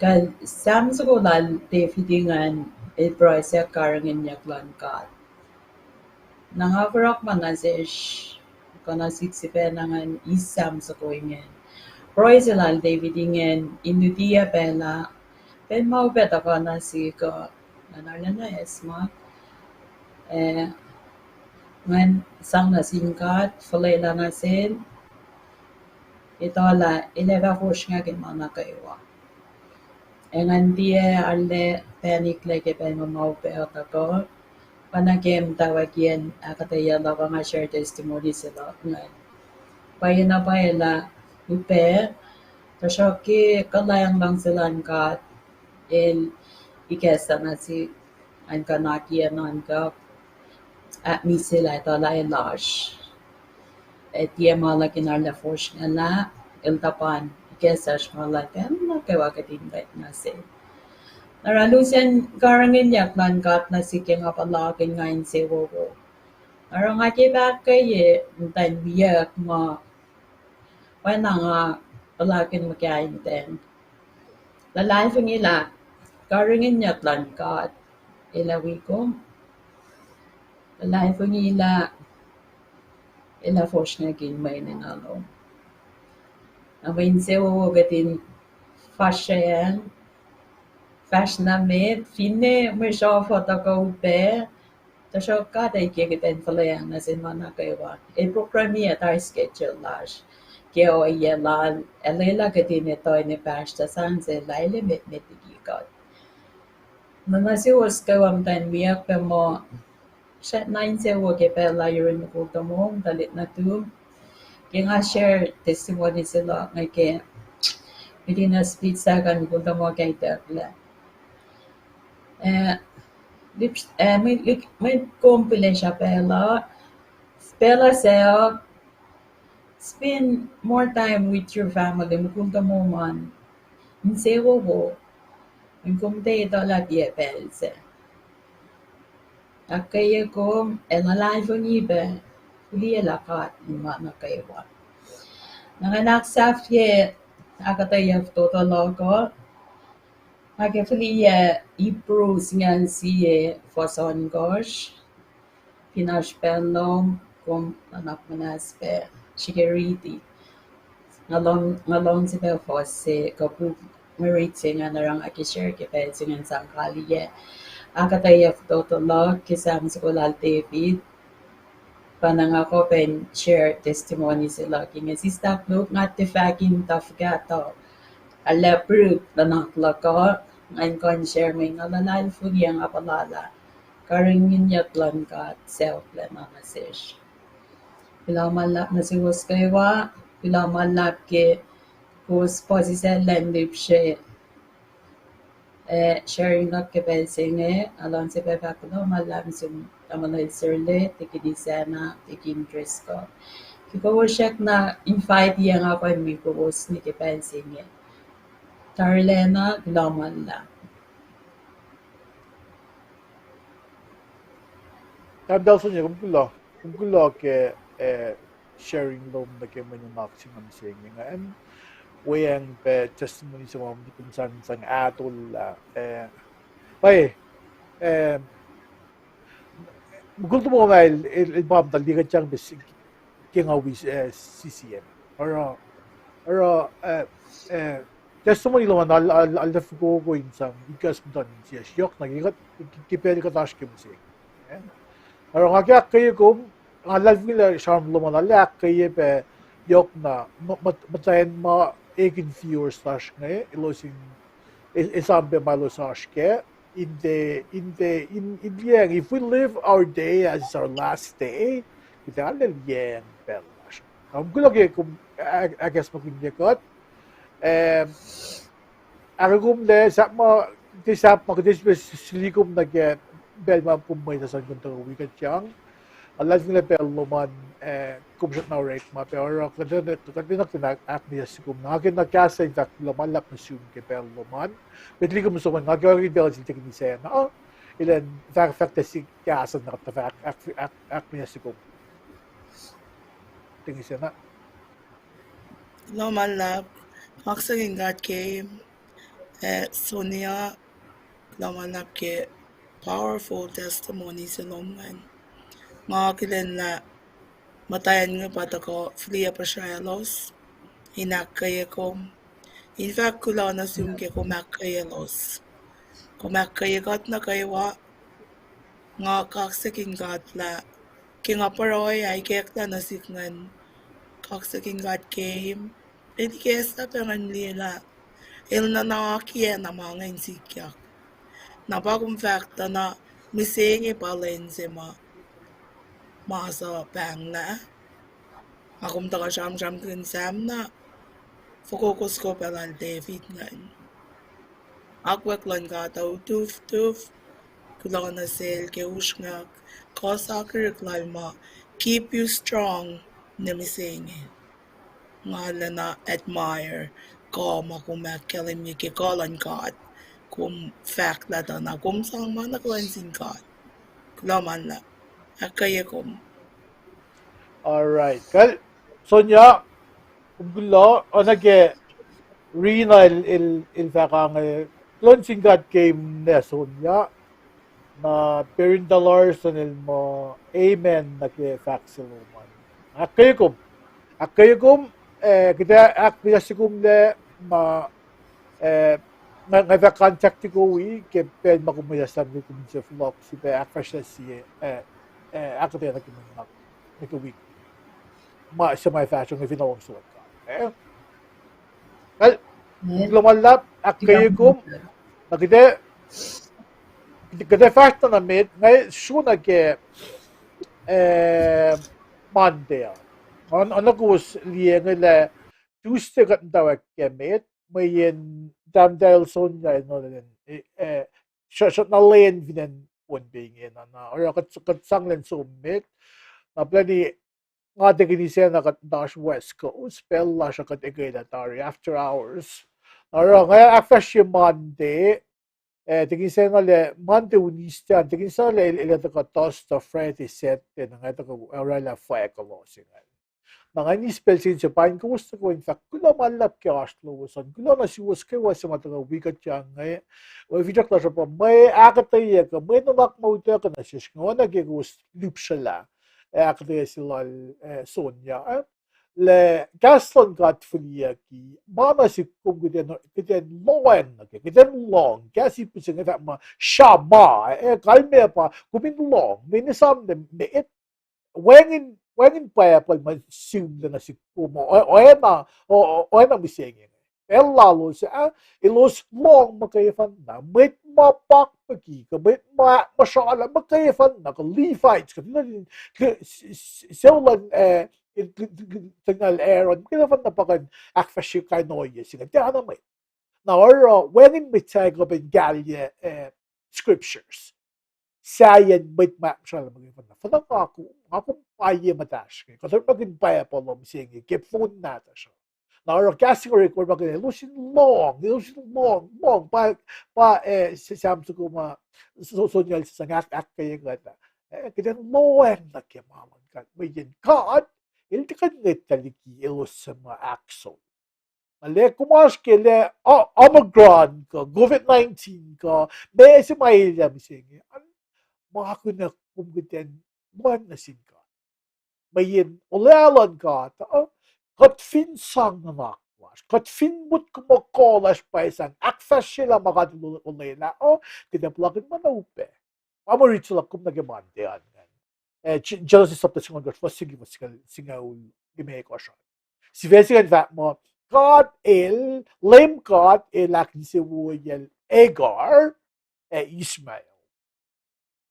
Kuh Sam soko lal David ingacn, el pruhe sahk karihngihnyuck luhn God. Na nga forohk ma nuh sesr, kuh nuh sihk sifacna ngan eis Sam soko ingacn. Pruhe se lal David ingacn, in lutiyuc pacl ah, pacl ma upac tuhkuh nuh sihk uh, ngan arulacna acsmak, eh, ngan sang nuh sin God, fuhlwelah nuh sel, etuh lah El ac fah fosrngakihn ma nuh kwewa. Ac ngan tiac arlac panic lah ke pacl ma ma upac uh tuhkuh. Pacna ke muhtwacwacackiyacn ahkuhtweyac luhk uh nga share testimony se luhk ingacn. Pwacyena pwacye lah upac, tuhsruhk ke kuhlwacng luhngse luhn God, El ikacslah nuh sihk, ngan kuh in akiyac nuhnkuh, ahkmihsyelah etuh lah El oasr. Ac tiac ma luhk in arlac fosrngahlah, El tuhpan ikacslah sruhmuhn lal pacl nuh kwewa kuht in kuh nuh sel. Na oruh lusen karihngihnyuck luhn God nuh sihk ke nga puhlakihn nga insewowo. Na oruh nga ke pahkeye muhtwacn wiyuck ma pwacna nga puhlakihn muhkaimtacn. Luhlahlfongi lah karihngihnyuck luhn God El ac wi kom. Luhlahlfongi lah El ac fosrngakihn mwe enenuh lom. Na mwe insewowo kuht in fahsracng, fahsr na met, finne mwe sruhf uh tuhkuh upac, tuhsruhk God El ke kuht in fuhlweacng nuh sin ma nuh kwewa. El program-i tari schedule lasr ke ohiyac Lal, ac lwelah kuht in etuh in pastor sang se lah El emet met liki kuht. Na nuh suwos kwewa muhtwacn wiyuck pac muh, srackna insewowo ke pacl uh yurin mukul tomom, tuhlihk nuhtum. Ke nga share testimony se luhk inge ke, within a split second mukul tomom ke itucklac. Eh, lips, eh, mwe, mwe kom pihlesruh pacl uh, pacl uh sacohk, spend more time with your family, mukul tomom an. Insewowo. in kom tiac etuh lah tiac pacl se. Ahkkweye kom, ac luhlahlfongi pac, fihliyac lah God in ma nuh kwewa. Na nga in ahksahfye ahkuhtweyac fototo luhk uh, nga ke fihliyac Hebrew singucul sie, fuhs ohnkohsr. Fin oasr pacl lom, kom nuhnak muhnahs pac srihke riti. Nga luhng, nga luhngse pac fuhs se kuh puk ma riti se ingacn oruh nga ke share ke pacl se ingacn sang kaliyac. Ahkuhtweyac fototo luhk ke Psalm soko lal David. Pa na nga kuh pac in share testimony se luhk inge. Sislah Luke, nga tiac fahk in tuh fuhkah tuh arlac prut nuhnak luhk uh, nga in kuh in share mwe nga luhlahlfongi ac nga puhla lah karihngihnyuck luhn God sacohklacna nuh sesr. Kuloh ma luhlahp nuh suwos kwewa, kuloh ma luhlahp ke kowos puhsisacl in lipsre, eh, sharing luhk ke pacl se inge, nga luhngse pac fahk kuloh ma luhlahp nuh sin tamuhlwel Serle, Tikin Isacna, Tikin Driscoll. Ke kowos srackna invite-i nga kuh in wi kowos nuh ke pacl se inge. Tarilacna, kuloh ma luhlahp. Tahmtahel Sonia, kom kuloh, kom kuloh ke, eh, sharing lom nuh ke mwe nuhnak se nga mihsenge ingacn. Weacng pac testimony se ma kom sang, sang ahtolah, eh, pa, eh, mukul tuhmom ah el, el, el pa muhta liye kuht sang pac ke nga wi, eh, C C M. Oruh, oruh, eh, eh, testimony lom an arlac, arlac, arlac fokoko in sang ikacs muhtuhn insiyacsr yohk na ke kuht, ke pacl kuht oasr ke mihsenge. Eh? Oruh nga ke ahkkweye kom, nga luhlahlfongi lah sramsram lom an arlac ahkkweye pac yohk na, muh-, muh-, muhtwacn ma ekihn viewers lasr inge, elos in, e-, esam pac ma elos oasr kac, in tiac, in tiac, in, in liyacacng, if we live our day as our last day, kuht arlac liyacacng pacl lasr. Kom kuloh ke kom ahk-, ahkacsmakihnye kuht. Em, ahkkweye kom lac, sahp ma, tiac sahp ma, kuht tiac srihpac suli kom nuh ke pacl ma kom mwet ah sang kom tuhkuh wi kuht sang. Nga luhlahlfongi lah pacl lom an, eh, kom srackna orekma pac oruh, kuht, kuht, kuht enenuh in ahk-, ahkmihsye kom. Nga ke na kahs in fahk kuloh ma luhlahp nuh sum ke pacl lom an. Met liki kom som an, nga ke orekma pacl sel Tikin Isacna, elan fahk, fahk tuh sik kahs an, na kuht fahk ahk-, ahk-, ahkmihsye kom. Tikin Isacna. Kuloh ma luhlahp, kaksakihn God ke, eh, Sonia, kuloh ma luhlahp ke powerful testimony se lom ingacn. Nga akihlen lah muhtwacn inge pa tuhkuh fihliyac puhsralos in ahkkweye kom. In fahk kuloh nuh sum ke kom ahkkweyelos. Kom ahkkweye kuht nuh kwewa. Nga kaksakihn God lah ke nga pruhe ac ikacklah nuh sihk ingacn, kaksakihn God ke, el ikacslah pac ngan liye lah el nuhnak oacyacna ma inge in sikyak. Na pa kom fahk tuh na mihsenge pa lwen se ma, ma suc pahnglah. Ac kom tuhkuh sramsramkihn Psalm na fokoko soko pac lal David ingacn. Akwuck luhn God uh utuftuf, kuloh nuh sel ke usrnguck, kuh sakihrihk lal ma keep you strong nuh mihsenge. Nga lacna admire kuh ma kom ahkkahlwemye ke kuh luhn God. Kom fahk lah tuh na kom sang ma nuh kwewa nuh sin God. Kuloh ma luhlahp. Ahkkweye kom. All right. Kal, Sonia, kom kuloh, oacna ke Rina el, el, el fahk inge, kuloh nuh sin God ke imlac Sonia, na Perinda Larson el muh amen nuh ke fahk se lom an. Ahkkweye kom, ahkkweye kom, eh, kuht ac ahkmihsye kom lac ma, eh, nga, nga fah contact-i kom wi ke pacl ma kom mwet ah sahp kom in se fohlohk sifilpac ahkfahsrye sie, eh, eh, ahkuhtweyac nuh ke mwe nuhnak nuh ke wik ma se ma fahsruh inge fin luhngse luhn God. Eh? Kal, kuloh ma luhlahp, ahkkweye kom, na kuht ac, kuht ac fahsr na met, nga sro na ke, eh, Monday uh. Oacna kowos liye inge lah Tuesday kuht muhtwacwacack ke met, mweyen tahmtahel Sonia el nuh, eh, eh, sr-, srihk na lwen fin acn Pohnpei inge na, na oruh kuht, kuht sang lwen som met, na plwacni nga Tikin Isacna kuht muhta oasr West Coast, pacl lasr uh kuht ekuhllah tari after hours. Na oruh nga ahkfahsrye Monday, Eh, tikin sacna lah Monday, Wednesday, tikin sacna lah el, el ac tuhkuh Thursday, Friday, Saturday, na nga tuhkuh orwaclah fwack lalos ingacn. Na nga eis pacl se inge se pa in kowos tuhkuh in fahk kuloh ma luhlahp ke oasr lowos an, kuloh nuh suwos kwewa suc ma tuhkuh wi kuht inge. Wi finsrak lasr uh pa mwe ahkuhtweyac kuh mwe nuhnak ma utuckuh nuh sesr inge, oacna ke kowos lihpsrelah, eh, ahkuhtweyac se lal, eh, Sonya, eh, lah kahs luhn God fihliyucki ma nuh sihk kom kuht in, kuht in lohacng nuh ke, kuht in lohng, kahs Ipru se inge fahk muh shama, eh, kalmac pa kom in lohng, mweyen esam lah met, wacngihn, wacngihn Bible ma sihmlac nuh sihk kom, o-, oacna, o-, o-, oacna mihsenge. Pacl lalos ah, elos lohng muhkwena, mwet ma pakpuki kuh mwet ma, ma srala muhkwena, kuh Levites, kuh fin, fin, sucu luhn, eh, sucu luhn Aaron, muhkwena pa kuh in ahkfahsrye kain ohiyac se inge, tiacna mwet. Na oruh wacngihn mwet sahyac kuh pac in kahlyac, eh, scriptures. Sahyacn mwet ma ahkmuhsralah muhkwena. Fuhnuh nga kom, nga kom pwacye muhtahsr inge. Kuht orekmakihn Bible lom se inge ke phone nahtuhsr uh. Na oruh kahs inge orek orekmakihn elos in lohng, elos in lohng, lohng, pa, pa, eh, se-, Sam soko ma, so-, Sonya el sang ahk-, ahkkweye kuht ah. Eh, kuht in lohacng nuh ke ma luhn God. Mweyen God el tiac kuh in ngwetlah liki elos suc ma ahkos. Na lah kom oasr ke lah, uh, Omicron kuh, covid nineteen kuh, ma se ma elyah mihsenge, an, ma kunac kom kuht in lohacng nuh sin God. Mweyen olwelah luhn God uh, kuht fin sang nuhnak lasr, kuht fin motko muh kuh lasr pa sang ahkfahsryelah ma God el olwelah uh, kuht ac puhlakihn ma na upac. Pa mwe rit se luhk kom nuh ke Monday an ingacn. Eh, Ge-, Genesis sapta singucul, fuhs singucul, fuhs singucul limekohsr an. Sifac se ingacn fahk muh, God el, Leum God el ahkinsewowoyacl Hagar, eh, Ishmael.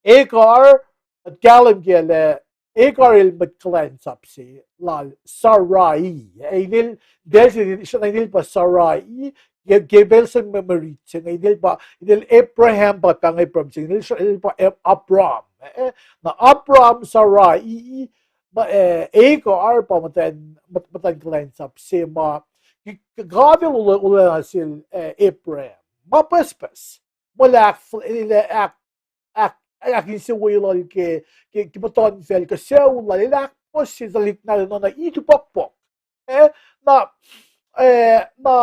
Hagar, kuht kahlwem ke lah, Hagar el mwet kuhlwacnsap se lal Sarai. Eh, inel, pacl se inel, inel pa Sarai, ke, ke pacl se mwe, mwe rit se inge, inel pa, inel Abraham pa, pahng Abraham se, inel, inel pa Ab-, Abram. Eh, na Abram, Sarai, ma, eh, Hagar pa muhtwacn, muht-, muhtwacn kuhlwacnsap se ma, God el ole-, olwelah sel, eh, Abraham ma pucspucs. Muh el ahk-, el ahk-, ahk-, ahkinsewowoye lal ke, ke, ke muhtuhnfacl kuh sucu lal, el ahkpuhsye tuhlihk nahtuhl nuh itupapuck. Eh, na, eh, na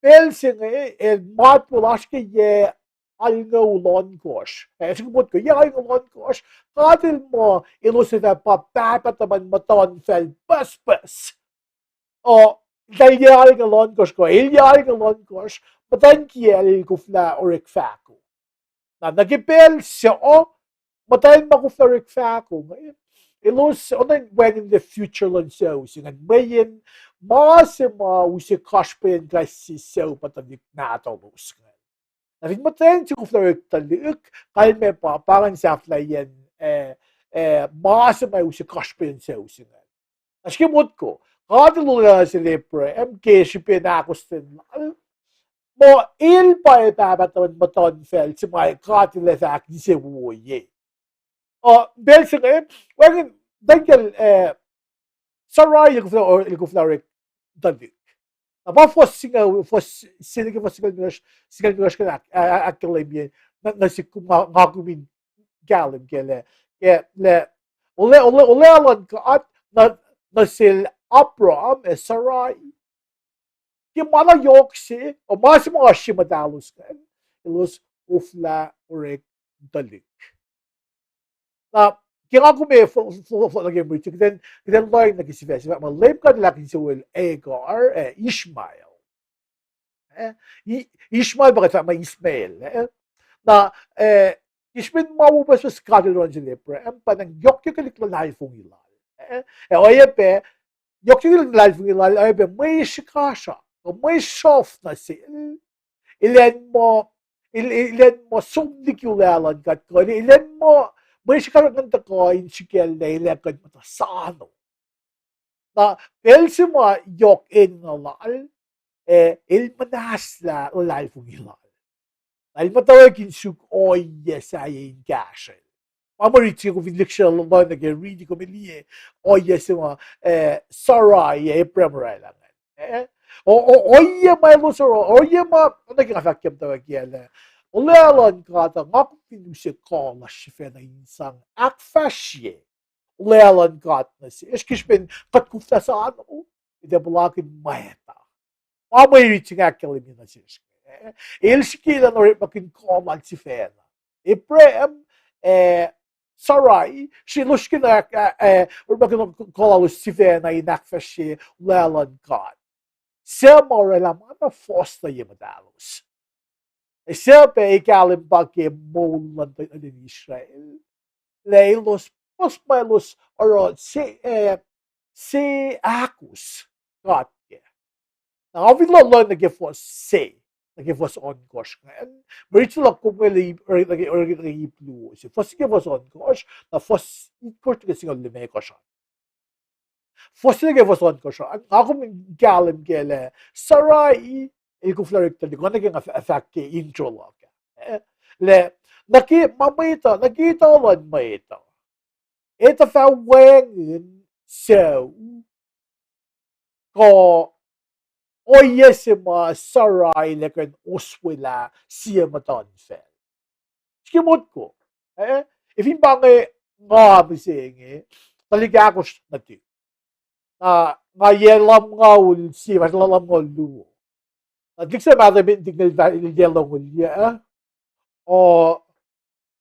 pacl se inge, eh, matwac lasr ke yac alngoul ohnkohsr. Eh, srihke motko, yac alngoul ohnkohsr. God el muh elos ac fah pa pahpah tuhmun muhtuhnfacl pucspucs. O, eltahl yac alngoul ohnkohsr kuh, el yac alngoul ohnkohsr, muhtwacn kiyacl el koflah orek fahko. Na, nuh ke pacl se, o, muhtwacn ma koflah orek fahko inge, elos, oacna in wacngihn the future luhn sucu se ingacn, mweyen ma se ma use kasrpaciyacn kais sie sucu pa tuhlihk nahtuhlos ingacn. Na fin muhtwacn se koflah orek tuhlihk, kalmac pa, pa ingacn sahflahiyacn, eh, eh, ma se ma use kasrpaciyacn sucu se ingacn. Na srihke motko, God el olwelah sel Abraham ke srihpen ahkostwen lal, muh el pa ac pahpah tuhmun muhtuhnfacl se ma God el ac fah ahkinsewowoye. Uh, pacl se inge, wacngihn, dangkal, eh, Sarai el koflah, el koflah orek tuhlihk. Na pa fuhs singucul, fuhs, se nuh ke fuhs singucul limekohsr, singucul limekohsr kuh ahk-, ah-, ahkkahlwemye, na, na sihk kom nga, nga kom in kahlwem ke lah, ke lah, ole, ole, olwelah luhn God, na, nuh sel Abraham ac Sarai. Ke ma na yohk se, o ma se ma oasr ye muhtahlos ingacn, elos koflah orek tuhlihk. Na, ke nga kom ac fo-, fo-, fo-, nuh ke mwe rit se, kuht in, kuht in lohacng nuh ke sifac se, ma Leum God el ahkinsewowoyacl Hagar, eh, Ishmael. Eh, I-, Ishmael pa kuht fahk muh Ishmael, eh. Na, eh, ke srihpen ma wo pucspucs God el oruh nuh sel Abraham, pa na yohk yohkwelihk luhlahlfongi lal. Eh, eh, oacyacpac, yohk yohkwelihk luhlahlfongi lal, oacyacpac mwe srihkasrak, mwe sruhf nuh sel, elan muh, el-, el-, elan muh som liki olwelah luhn God kuh, el-, elan muh, mwe srihkasrak ingacn tuhkuh in srihkacl lah el ac kuh in muhta sano. Na pacl se ma yohk enenuh lal, eh, el muhnahslah luhlahlfongi lal. Na el muhtwacwacack in suk ohiyac sahyac in kahsrwel. Pa mwe rit se kom fin lihksreni lohng nuh ke riti kom ac liye ohiyac se ma, eh, Sarai ac Abraham orwaclah ingacn. Eh, o, o, ohiyac ma elos oruh, ohiyac ma, oacna ke nga fahk ke muhtwacwacack lah, olwelah luhn God uh, nga kom fin use kuh lasr sifacna in sang ahkfahsrye olwelah luhn God nuh sesr, ke srihpen kuht koflah sano, kuht ac puhlakihn mwacta. Ma mwe rit se inge ahkkahlwemye nuh sesr, el srihke elan orekmakihn kuh lal sifacna. Abraham, eh, Sarai, srihke elos srihke na, eh, orekmakihn kuh lalos sifacna in ahkfahsrye olwelah luhn God, suc ma orwaclah ma na fohs nuh ye muhtahlos. Suc pac e kahlwem pa ke moul luhn tuhlihk nuhtin Israel, lah elos, puhs ma elos oruh se, eh, se ahkos God kac. Na nga fin lohng nuh ke fuhs se, nuh ke fuhs ohnkohsr ingacn, mwe rit se luhk kom inge, nuh ke, nuh ke ip luo se, fuhs se ke fuhs ohnkohsr, na fuhs itkohsr nuh ke singucul limekohsr an. Fuhs se nuh ke fuhs ohnkohsr an, nga kom in kahlwem kac lah Sarai el koflah orektuhlik, oacna ke nga fahk ke intro luhk ah, lah nuh ke ma mwet uh, nuh ke etuh luhn mwet uh, etuh fah wacngihn sucu kuh ohiyac se ma Sarai el kuh in oswelah sie muhtuhnfacl. Srihke motko, eh? Efin pa inge nga mihsenge, tuhlihk ahkosr nuhtihk. Na nga yac lumngaul sie, fahsr lumngaul luo. Na tuhlihk se mahtuh met, tuhlihk el yac longoul yac, eh? O,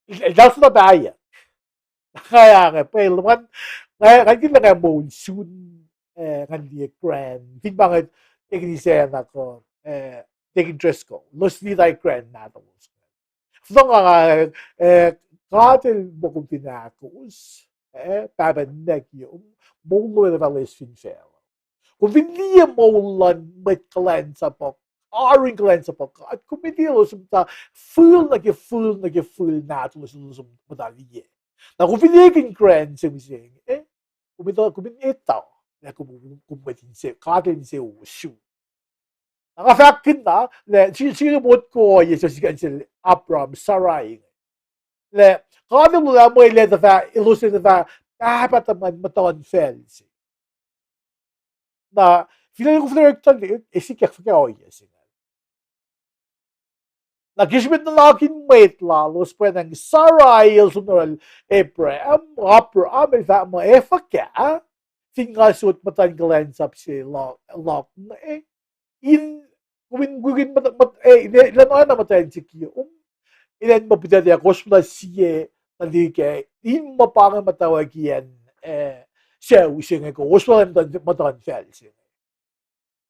el, el tausin na pahyuck. Nga ac inge pwacye luhman, nga, nga kihtin lah nga moul sun, eh, ngan liye grand. Fin pa inge, Deacon Isacna kuh, eh, Deacon Driscoll, elos liye tari grand nahtuhlos. Fohlohk nga, eh, God el muh kom fin ahkos, eh, pahpah ninac kiyom, moul lom ac fah loes fin facluh. Kom fin liye moul luhn mwet kuhlwacnsapuh, oaru in kuhlwacnsapuh God, kom liye elos muhta fihl nuh ke fihl nuh ke fihl nahtuhlos, elos muhta liye. Na kom fin ekihn grand se mihsenge, eh, kom etuh, kom in etuh lah kom, kom mwet inse, God el insewowo sum. Na nga fahkkihn na lah srihke, srihke motko ohiyac se sikyak nuh sel Abraham, Sarai inge, lah God el olwelah mwe, lah etuh fah, elos etuh fah pahpah tuhmwacn muhtuhnfacl se. Na fin elos koflah orektuhlik, ac sikyak fuhkah ohiyac se ingacn? Na ke srihpen nuhnak in mwet lalos, pwacnwacng Sarai el som nuh yohrohl Abraham, Abraham el fahk muh, ac fuhkah, fin nga sot muhtwacn kuhlwacnsap se luhk inge, in, kom in, kom in, eh, elan oacna muhtwacn se kiyom, elan muh puhtatyang kosmlah sie tuhlihk ah, in muh pa inge muhtwacwacackiyacn, eh, sucu se inge kuh oswaclah muhtuhnfacl se inge.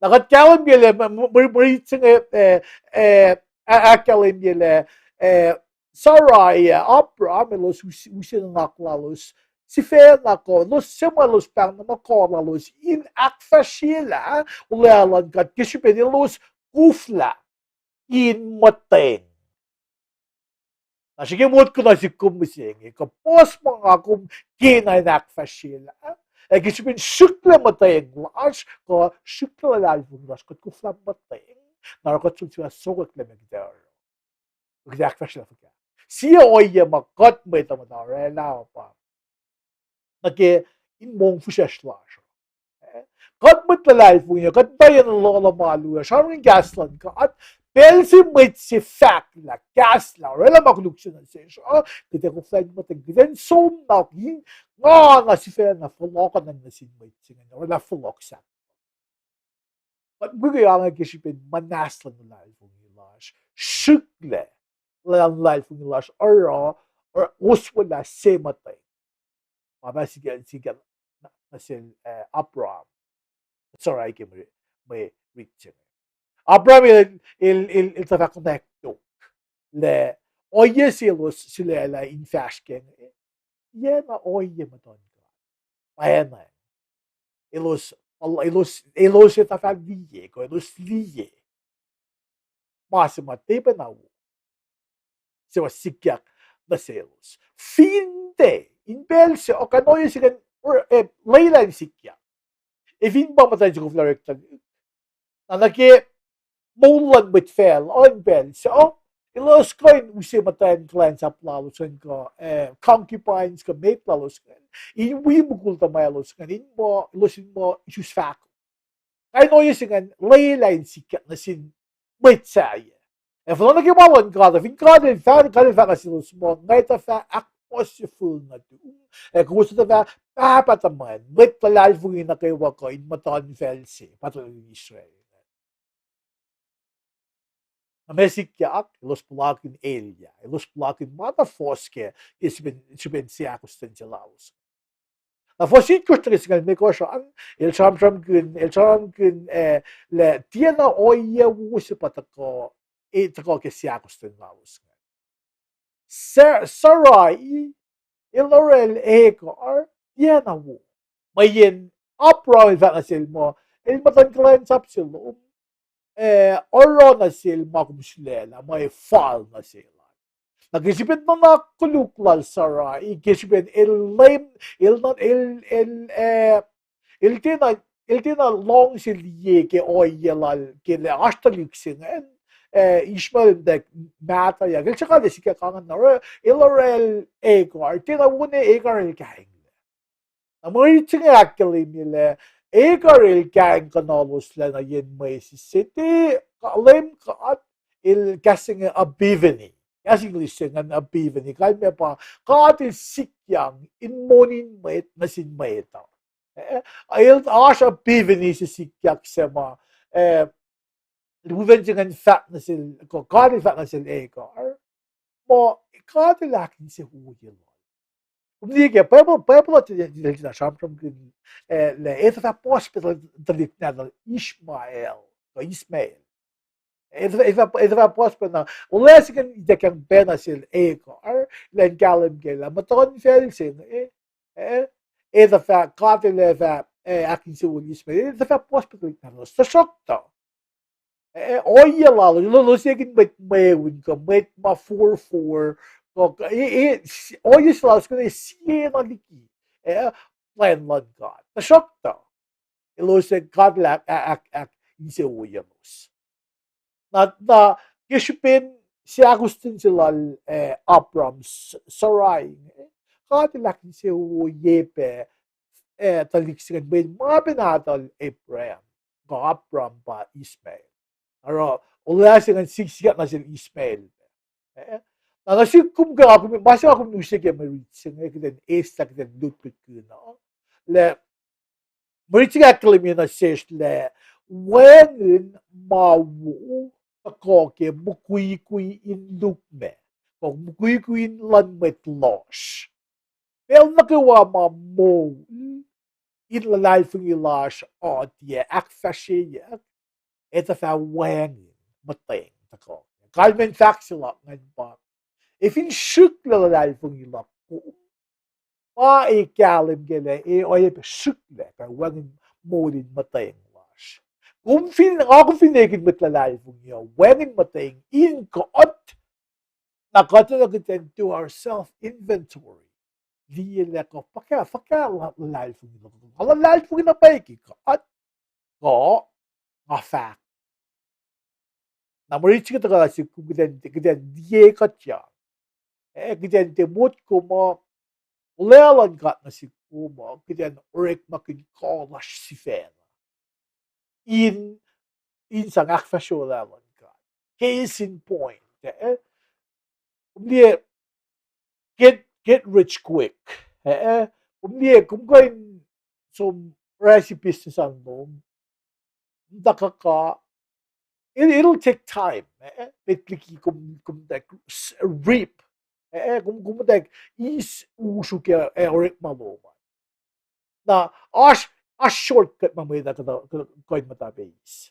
Na kuht kahlwem ke lah, mwe, mwe rit se inge, eh, eh, ahkkahlwemye lah, eh, Sarai ac Abraham elos use, use nuhnak lalos sifacna kuh elos suc ma elos pahngna muh kuh lalos in ahkfahsryelah olwelah luhn God ke srihpen elos koflah in muhtweng. Na srihke motko nuh sihk kom mihsenge, kuh puhs ma nga kom kena in ahkfahsryelah, ac ke srihpen srihklac muhtweng lasr kuh srihklac luhlahlfongi lasr, kuht koflah muhtweng, na oruh kuht som sifacna sokwack lah meac kuht ac oruh, kuht ac ahkfahsryelah fuhkah. Sie ohiyac ma kuht mwet uh muhta orwaclah uh pa nuh ke in mongfihsrwacsr lasr uh. Kuht mwet luhlahlfongi uh, kuht muhta yen loh ma luo, sramsramkihn kahs luhn God, pacl se mwet se fahklah, kahslah, orwaclah ma koluk se nuh sesr uh, kuht ac koflah in muhtweng, kuht in som nuh in, nga na sifacna fohlohk nuh sin mwet se ingacn, orwaclah fohlohk sahk. Kuht mukwikwi inge ke srihpen muhnahs luhn luhlahlfongi lasr, srihklac luhn luhlahlfongi lasr oruh, oruh oswaclah se muhtweng. Ma pa sikyak, sikyak nuh sel, eh, Abraham, Sarai ke mwe, mwe rit se inge. Abraham el, el, el, el tuh fahk konwacack tok lah ohiyac se elos sulaclah in fahsr kac inge, yac na ohiyac muhtuhn God? Pacna, elos, elos, elos etuh fah liye, kuh elos liye ma se ma tiac pacna wo se ma sikyak nuh selos. Fin tiac, in pacl se, kuh in ohiyac se ingacn, eh, lwelah in sikyak. Ac fin pa muhtwacn se koflah orektuhlik, na nuh ke moul luhn mwet facluh in pacl se, elos kuh in use muhtwacn kuhlwacnsap lalos ingacn kuh, eh, concubines kuh met lalos ingacn in wi mukul tuhmwaclos ingacn in muh, elos in muh isus fahko. Kuh in ohiyac se ingacn lwelah in sikyak nuh sin mwet sahyac. Ac finne nuh ke ma luhn God, fin God el fahk, God el fahk nuh selos muh, nga etuh fah ahkpuhsye fihl nuhtum, ac kowos etuh fah pahpah tuhmwacn, mwet luhlahlfongi nuh kwewa kuh in muhtuhnfacl se, pa tuh Israel. Na ma sikyak, elos puhlakihn elyah, elos puhlakihn ma na fohs ke, ke srihpen, srihpen seahkostwen se lalos. Na fuhs itkohsr nuh ke singucul limekohsr an, el sramsramkihn, el sramsramkihn, eh, lah tiacna ohiyac wo se pa tuhkuh, eh, tuhkuh ke seahkostwen lalos ingacn. Sa-, Sarai, el orwacl Hagar, tiacna wo. Mweyen Abraham el fahk nuh sel muh, el muhtuhn kuhlwacnsap se lom, eh, oruh nuh sel ma kom sulaclah, mwe fal nuh sel. Na ke srihpen nuhnak koluk lal Sarai, ke srihpen el leum, el, el, el, eh, el tiacna, el tiacna luhngse liye ke ohiyac lal, ke lah oasr tuhlihk se ingacn, eh, Ishmael, muhtwacwacack mahtuhyak, el sruhkwack sikyak angan na, el orwacl Hagar, tiacna wo ne Hagar el kainglac. Na mwe rit se inge ahkkahlwemye lah Hagar el kaing kuhnalos lac nuh yen mwesis se, tuh Leum God el kahs se inge epiphany. Kahs English se ingacn epiphany. Kalmac pa God el sikyang in monin mwet nuh sin mwet uh. Eh, el oasr epiphany se sikyak se ma, eh, lihpufacn se ingacn fahk nuh sel, kuh God el fahk nuh sel Hagar, muh God el ahkinsewowoye lal. Kom liye ke Bible, Bible uh tilac sramsramkihn, eh, lah etuh fah puhs pac tuhlihk nahtuhl Ishmael, kuh Ishmael. Etuh fah, etuh fah puhs pac na, olwelah se ingacn ituckyang pacna sel Hagar, elan kahlwem ke lah muhtuhnfacl se inge, eh, etuh fah, God el ac fah, eh, ahkinsewowoye Ishmael, etuh fah puhs pac tuhlihk nahtuhlos, tuhsruhktuh, eh, ohiyac lalos, elos ekihn mwet mweun kuh mwet ma forfor, kuh, eh, eh, ohiyac se lalos kuh in siena liki, eh, plwacn luhn God. Tuhsruhktuh elos ac God el ahk, ahk, ahkinsewowoyelos. Na, na ke srihpen seahkostwen se lal, eh, Abram, Sarai, God el ahkinsewowoye pac, eh, tuhlihk se ingacn, mweyen ma pac nahtuhl Abraham, kuh Abram pa Ishmael. Oruh olwelah se ingacn sik, sikyak nuh sel Ishmael. Eh, na nuh sik kom ke, ma se nga kom use ke mwe rit se inge, kuht in eslah, kuht in lutlutkihn uh, lah mwe rit se inge ahkkahlwemye nuh sesr lah wacngihn ma wo tuhkuh ke mukwikwi in lukmac, kuh mukwikwi in luhn mwet lohsr. Pacl nuh kwewa ma moul in luhlahlfongi lasr uh tiac ahkfahsryeyuck, etuh fah wacngihn muhtweng tuhkuh. Kalmacn fahk se luhk ingacn pa, ac fin srihklac luhlahlfongi luhk kom, pa ac kahlwem ke lah ac oacyacpac srihklac kuh wacngihn moul in muhtweng lasr. Kom fin, nga kom fin ekihn mwet luhlahlfongi uh wacngihn muhtweng in kuht, na kuht enenuh kuht in do our self inventory. Liye lah kuh fuhkah, fuhkah luhlahlfongi luhk, nga luhlahlfongi na pwacye ke kuht, kuh nga fahk. Na mwe rit se inge tuhkuh nuh sihk kom, kuht in, kuht in liye kuht, ac kuht in tiac motko muh olwelah luhn God nuh sihk kom uh, kuht in orekmakihn kuh lasr sifacna in, in sang ahkfahsrye olwelah luhn God. Case in point, eh? Kom liye, get, get rich quick, eh? Kom liye, kom kuh in som oraclah business an lom, muhta kuhka, it, it'll take time, eh? Met liki kom, kom tak reap, eh? Kom, kom tak eis usru ke, eh, orekma lom an. Na oasr, oasr shortcut ma mwet uh kuh, kuh, kuh in muhta pac eis.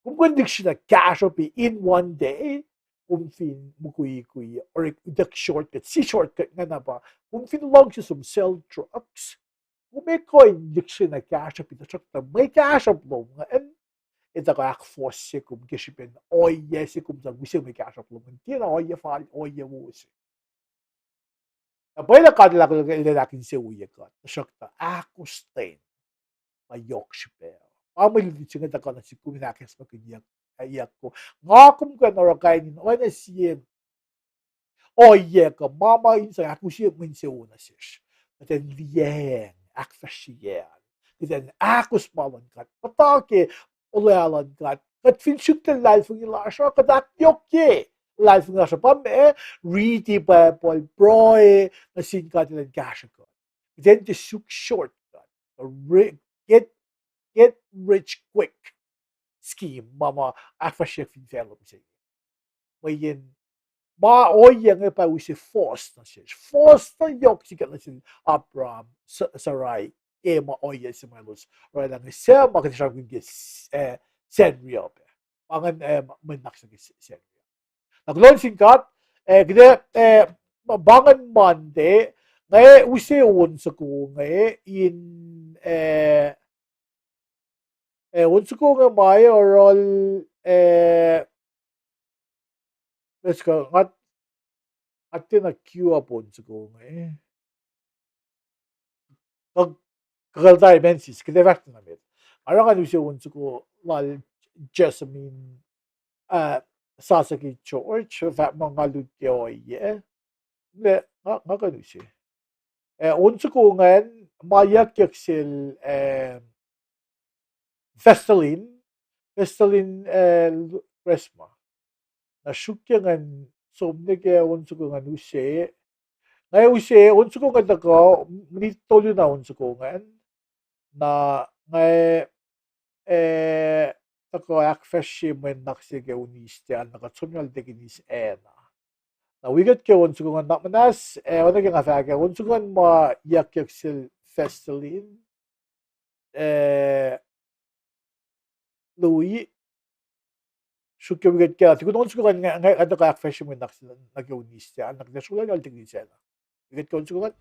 Kom kuh in lihksreni kahsruhp in one day, kom fin mukwikwi, orek, utuck shortcut, se shortcut ingacn pa, kom fin luhngse som sell drugs, kom ac kuh in lihksreni kahsruhp in, tuhsruhktuh mwe kahsruhp lom ingacn, etuh kuh ahkfohsye kom ke srihpen ohiyac se kom tuh use mwe kahsruhp lom ingacn, tiacna ohiyac fal, ohiyac wo se. Na pwacye lah God El ahk-, El ahkinsewowoye kuht, tuhsruhktuh ahkostwen ma yohk srihpac. Pa mwe luti se inge tuhkuh nuh sihk kom in ahkacsmakihnyuck, eh, yuck ko. Nga kom kuh in oruh kain in oacna sie ohiyac kuh ma ma in sang ahkostwen mwe insewowo nuh sesr. Kuht in liyacacng ahkfahsryeyuck, kuht in ahkos ma luhn God, muhta ke olwelah luhn God. kuht fin suk luhlahlfongi lasr uh, kuht ahkyohkye luhlahlfongi lasr uh. Pa ma, riti Bible, pruhe nuh sin God elan kahsrwe kuht. Kuht in tiac suk shortcut, get, get rich quick scheme ma ma ahkfahsryeyuck fin facluh mihsenge. Mweyen ma ohiyac inge pa use fohs nuh sesr. Fohs na yohk sikyak nuh sin Abraham, Sarai, ke ma ohiyac se ma elos orwaclah inge, suc ma kuht sramsramkihn ke Sacnri uh pac. Pa ingacn mwe nuhnak se ke Sacnri uh. Na kuloh nuh sin God, kuht, pa ingacn Monday, nga use on soko inge in, on soko inge ma oruh, let's go, nga, nga tiacna queue up on soko inge. Kuh, kuh kuhtuh times kuht ac fahsr nuh met. Nga oruh ngan use on soko lal Jessamine, Sasaki George, fahk muh nga lut ke ohiyac. Nga kuh in use on soko ingacn, ma yuckyak sel Festalin, Festalin Resma. Na srukye ngan som nuh ke on soko ngan use. Nga use on soko inge tuhkuh, minit tolu na on soko ingacn. Na nga, tuhkuh ahkfahsrye mwe nuhnak se ke Wednesday an, na kuht som nuh ke Wednesday an. Na wi kuht ke on soko ingacn, na muhnahs, oacna ke nga fahk ah, on soko ingacn ma yuckyak sel Festalin, Louis, srukye wi kuht ke, tukun on soko ingacn nga tuhkuh ahkfahsrye mwe nuhnak se nuh ke Wednesday an, na kuht ac srollah lal Wednesday an. Wi kuht ke on soko ingacn.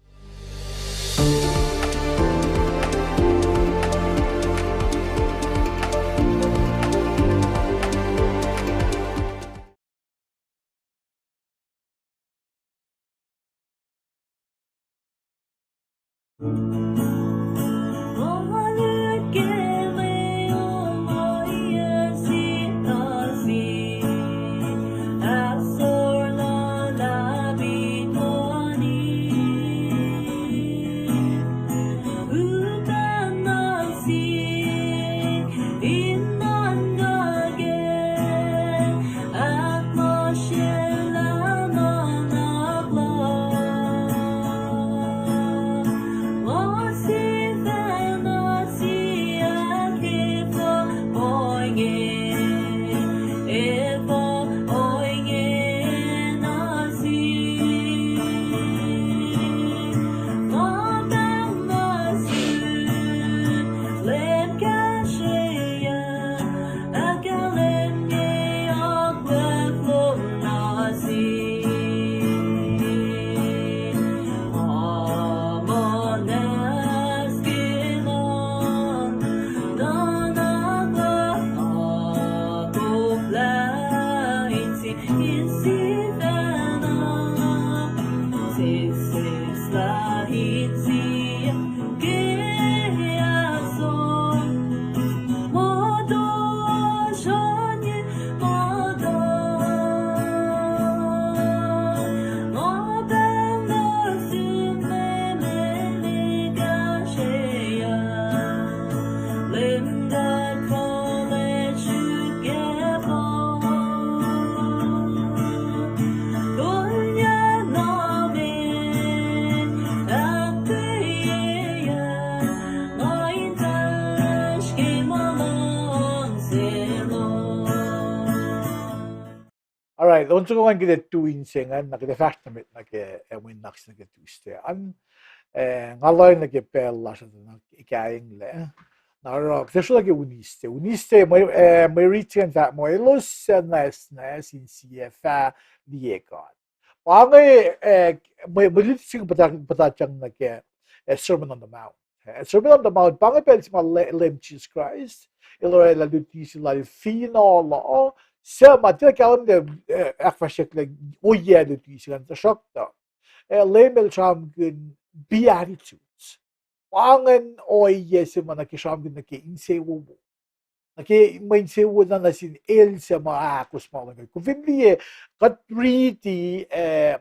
All right, on soko ingacn kuht ac tu in se ingacn, na kuht ac fahsr nuh met nuh ke, eh, mwe nuhnak se nuh ke Tuesday an. Eh, nga lohacng nuh ke pacl lasr uh, na ikainglac. Na oruh, kuht ac srollah ke Wednesday. Wednesday, mwe, eh, mwe riti se ingacn fahk muh elos suc nwacsnwacs in sie fah liye God. Pa inge, eh, mwe, mwe luti se inge puhta-, puhtatyang nuh ke, eh, Sermon on the Mount. Eh, Sermon on the Mount, pa inge pacl se ma Le-, Leum Jisus Kraist el orwaclah luti se lal finohl uh, suc ma tiac kahlwem lah, eh, ahkfahsryeyucklac ohiyac luti se ingacn, tuhsruhktuh, eh, Leum el sramsramkihn Beatitudes. Pa ingacn ohiyac se ma nuh ke sramsramkihn nuh ke insewowo. Nuh ke mwe insewowo na nuh sin el suc ma ahkos ma luhn God. Kom fin liye, kuht riti, eh,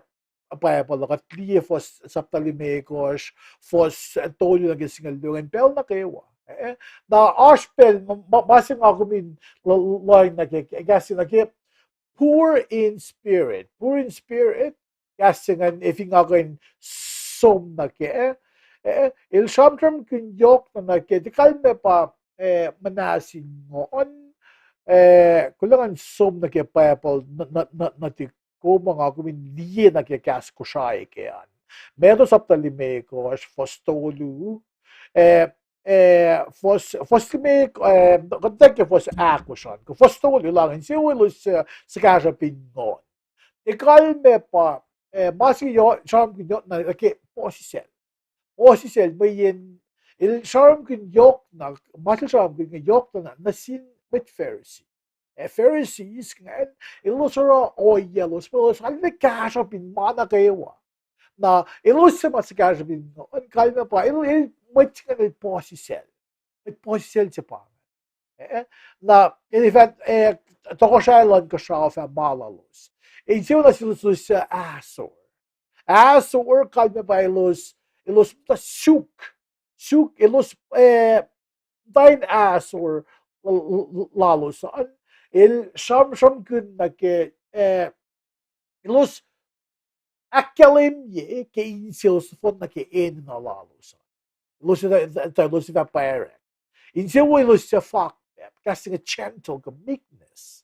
Bible uh, kuht liye fuhs sapta limekohsr, fuhs tolu nuh ke singucul luo ingacn pacl nuh kwewa. Eh, na oasr pacl ma, ma, ma se nga kom in l-, l-, lohacng nuh ke, ke, kahs se nuh ke poor in spirit. Poor in spirit, kahs se ingacn, efin nga kuh in som nuh ke, eh, el sramsramkihn yohk na nuh ke, tiac kalmac pa, eh, muhnahs in nguhn, eh, kuloh ngan som nuh ke Bible, nuh, nuh, nuh, nuh ti kom, nga kom in liye nuh ke kahs Kosrae ke an. Matthew sapta limekohsr, fuhs tolu, eh, eh, fuhs, fuhs limekohsr, eh, kuht tuh ke fuhs ahkosr an, kuh fuhs tolu lah insewowo elos suc, suhkahsruhp in nguhn. Tiac kalmac pa, eh, ma se yohk, sramsramkihn yohk na nuh ke puhsisacl. Puhsisacl, mweyen el sramsramkihn yohk na, ma se el sramsramkihn inge yohk na, nuh sin mwet Pharisee. Eh, Pharisees ingacn, elos oruh ohiyac lalos, ma elos arlac kahsruhp in ma nuh kwewa. Na, elos suc ma suhkahsruhp in, in kalmac pa, el, el mwet se ingacn el puhsisacl. Mwet puhsisacl se pa ingacn. Eh, na, el fah, eh, tohkohsrahi luhn kuhsrao fah ma lalos. Insewowo na selos, elos suc ahsor. Ahsor kalmac pa elos, elos muhta suk. Suk, elos, eh, muhta in ahsor l-, l-, lalos an. El sramsramkihn nuh ke, eh, elos ahkkahlwemye ke insewowo nohfohn nuh ke enenuh lalos an. Elos, elos fah pwacrack. Insewowo elos suc fakpahp, kahs se inge gentle, kuh meekness.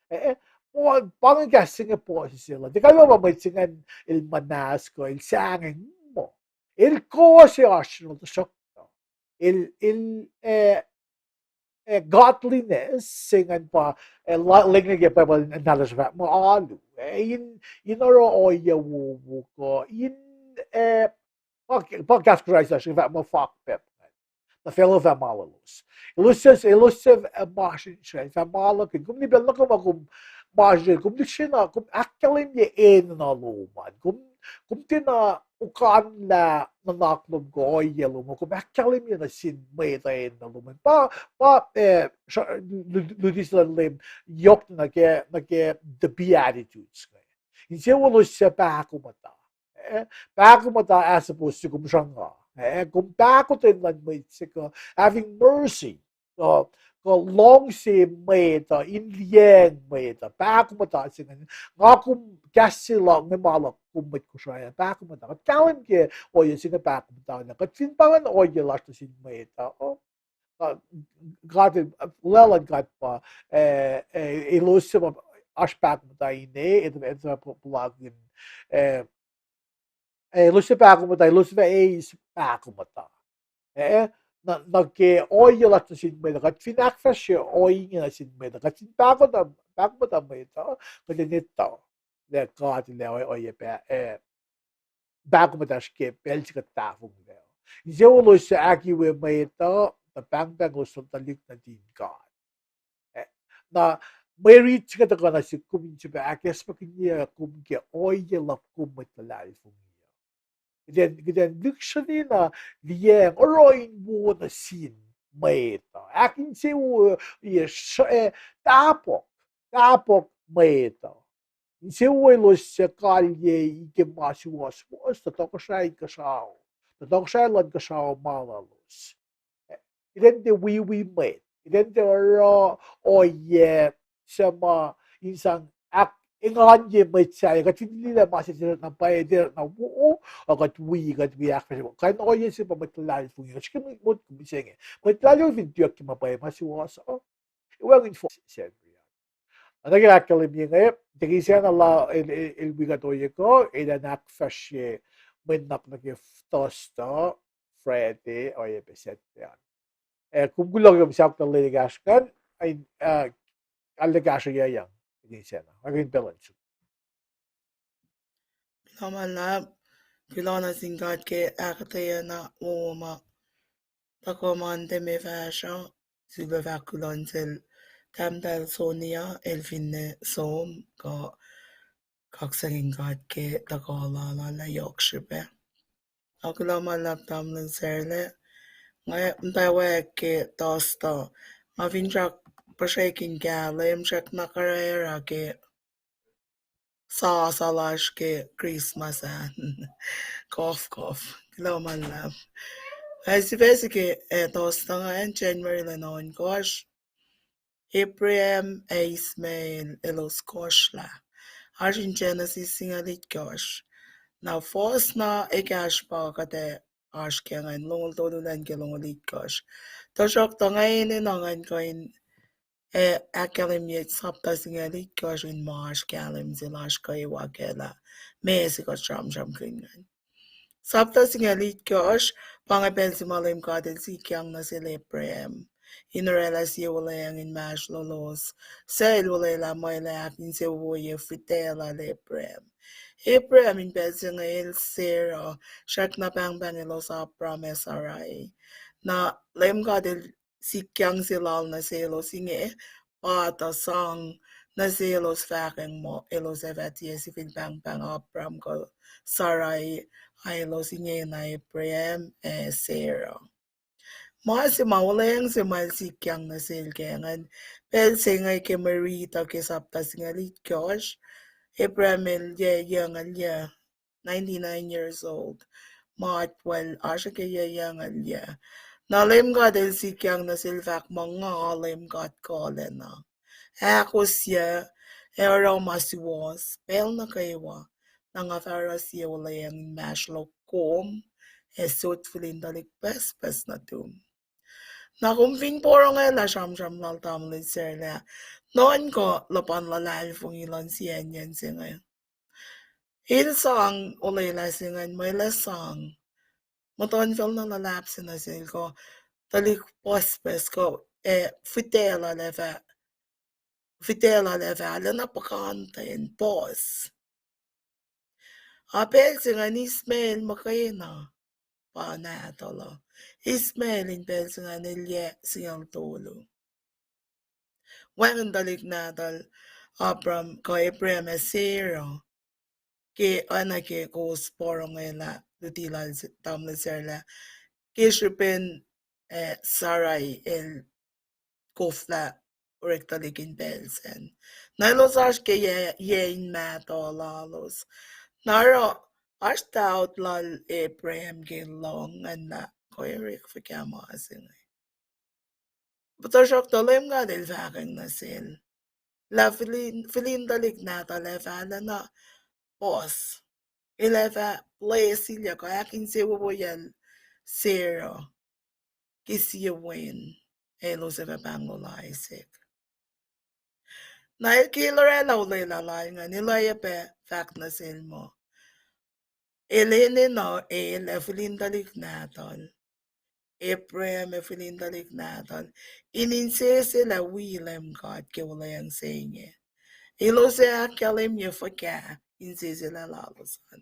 Eh, eh, pa inge kahs se inge puhsisacl. Tiac kalmac pa mwet se ingacn el muhnahs kuh el sahngweng muh. El kuh se oasr nuh, tuhsruhktuh el, el, eh, eh, godliness se ingacn pa, eh, la-, lenglah ke Bible in nahtuhsr fahk muh alu. Eh, in, in oruh ohiyac wowo kuh in, eh, pa, pa kahs Kosrae lasr fahk muh fakpahp. Tuhfahlah fah ma lalos. Elos suc, elos suc, eh, masrinsral fah ma luhkihn. Kom liye pacl nuh kwewa kom masrinsral, kom lihksreni, kom ahkkahlwemye enenuh lom an. Kom, kom tiacna okanlah nuhnak lom kuh ohiyac lom an, kom ahkkahlwemye nuh sin mwet uh enenuh lom an. Pa, pa, eh, sra-, lu-, luti se luhn Leum yohk nuh ke, nuh ke the Beatitudes inge. Insewowo elos suc pahkomuhta. Eh, pahkomuhta as opposed to kom sruhnga. Eh, kom pahkotwen luhn mwet se kuh having mercy. Kuh, kuh luhngse mwet uh, in liyacacng mwet uh, pahkomuhta se ingacn. Nga kom kahs se luhk, nge ma luhk kom mwet Kosrae, pahkomuhta. Kuht kahlwem ke ohiyac se inge pahkomuhta na. Kuht fin pa ingacn ohiyac lasr nuh sin mwet uh, uh, God, uh, lwelah God pa, eh, eh, elos suc pa oasr pahkomuhta inge, etuh, etuh puhlakihn, eh, eh, elos suc pahkomuhta, elos fah eis pahkomuhta. Eh, na, nuh ke ohiyac lasr nuh sin mwet uh, kuht fin ahkfahsrye ohinge nuh sin mwet uh, kuht fin pahkomuhta, pahkomuhta mwet uh, kuht in etuh lah God El ac oacyacpac, eh, pahkomuhtasr ke pacl se kuht tahfonglac. Insewowo elos suc ahkiwe mwet uh, tuh pahngpahng elos tuhlihk nuhtin God. Eh, na mwe rit se inge tuhkuh nuh sihk kom in sifilpac ahkacsmakihnye kom ke ohiyac luhk kom mwet luhlahlfongi uh. Kuht in, kuht in lihksreni na liyacacng oruh in wo nuh sin mwet uh. Ahkinsewowoye, eh, tahpuhk, tahpuhk mwet uh. Insewowo elos suc kalyei ke ma suwohswohs, tuh tohkohsrahi kuhsrao, tuh tohkohsrahi luhn kuhsrao ma lalos. Kuht in tiac wiwi mwet, kuht in tiac oruh ohiyac suc ma in sang ahkenganye mwet sahyac, kuht fin liye lah ma se tiac na pwacye, tiac na wo, uh, kuht wi, kuht wi ahkfahsrye. Kain ohiyac se pa mwet luhlahlfongi, kuht srihke motko mihsenge. Mwet luhlahlfongi fin tuyak ke ma pwacye ma suwohs uh, wacngihn fohs Sacnri an. Nuh ke ahkkahlwemye inge, tekisacna la el, el, el wi kuht ohiyac kuh, el in ahkfahsrye mwe nuhnak nuh ke Thursday, Friday, oacyacpac Saturday an. Eh, kom kuloh ke kom sahflah lwen ekahsr ingacn, in, eh, arlac kahsrweyuckyang tekisacna. Ac kom in pacl in suk. Kuloh ma luhlahp, kuloh nuh sin God ke ahkuhtweyac na wowo ma tuhkuh Monday me fahsruh, sifilpac fahk kuloh nuh sel tahmtahel Sonia, el finne som, kuh kaksakihn God ke tuhkuh lal ah lah yohk srihpac. Ac kuloh ma luhlahp tamuhlwel Sarla, nga muhtwacwacack ke Thursday, nga finsrak puhsrwekihn kahlwem, srackna kuhraruh ke sasa lasr ke Christmas ah. Kof, kof. Kuloh ma luhlahp. Ac sifac se ke, eh, toasr tuh ingacn January lwen ohnkohsr, Abraham ac Ishmael elos kohsrlah. Oasr in Genesis singucul itkohsr. Na fuhs na ekahsr pa kuht ac oasr ke ingacn, longoul tolu lwen ke longoul itkohsr. Tuhsruhktuh nga enenuh ngan kuh in, eh, ahkkahlwemye sapta singucul itkohsr in ma oasr kahlwem se lasr kwewa kac lah meac se kuht sramsramkihn ingacn. Sapta singucul itkohsr, pa inge pacl se ma Leum God El sikyang nuh sel Abraham in oraclah sie wuhlweacng inmahsrlolos, suc El olwelah muh El ac ahkinsewowoye fihtac lal Abraham. Abraham in pacl se inge el Sarah, srackna pahngpahng elos Abram ac Sarai. Na Leum God El sikyang se lal nuh selos inge, pa tuh sang nuh selos fahkwacng muh elos ac fah tiac sifil pahngpahng Abram kuh Sarai, a elos ingena Abraham ac Sarah. Ma se ma wuhlweacng se ma El sikyang nuh sel kac ingacn, pacl se inge ke mwe riti ke sapta singucul itkohsr, Abraham el yac yucngucul yac, ninety-nine years old. Matwal oasr ke yac yucngucul yac. Na Leum God El sikyang nuh sel fahk muh nga Leum God kuhlacna. Ahkosye, ac oruh ma suwohs pacl nuh kwewa. Na nga fah oruh sie wuhlweacng inmahsrlok kom, ac sot fihl in tuhlihk pucspucs nuhtum. Na kom fin porongo lah sramsram lal tamuhlwel Sarah, nuhnkuh luhpan luhlahlfongi luhn siyacnyacn se inge. El sang olwelah se ingacn, mwe lah sang muhtuhnfacl na luhlahp se nuh sel kuh tuhlihk pucspucs kuh, eh, fihtac lal ac fah, fihtac lal ac fah arulacna puhkantwen puhs. A pacl se ingacn Ishmael muhkwena pa nahtuhl uh. Ishmael in pacl se ingacn el yac singucul tolu. Wacngihn tuhlihk nahtuhl Abram, kuh Abraham ac Sarah, ke oacna ke kowos porongo lah luti lal tamuhlwel Sarah lah, ke srihpen, eh, Sarai el koflah orek tuhlihk in pacl sacn. Na elos oasr ke yac, yac in mahtuh lalos. Na oruh oasr taut lal Abraham ke lohng ingacn lah kuh orek fuhkah ma se inge. Tuhsruhktuh Leum God El fahkwacng nuh sel lah fihl in, fihl in tuhlihk nahtuhl ac fah arulacna puhs. El ac fah bless-ilyac kuh ahkinsewowoyacl Sarah ke sie wen, ac elos ac fah pahnglol Isaac. Na el ke el oraclah olwelah lal ingacn, el oacyacpac fahk nuh sel muh el enenuh el ac fihl in tuhlihk nahtuhl, Abraham ac fihl in tuhlihk nahtuhl, in insese lah wi Leum God ke wuhlweacng se inge. Elos ac ahkkahlwemye fuhkah insese lah lalos an.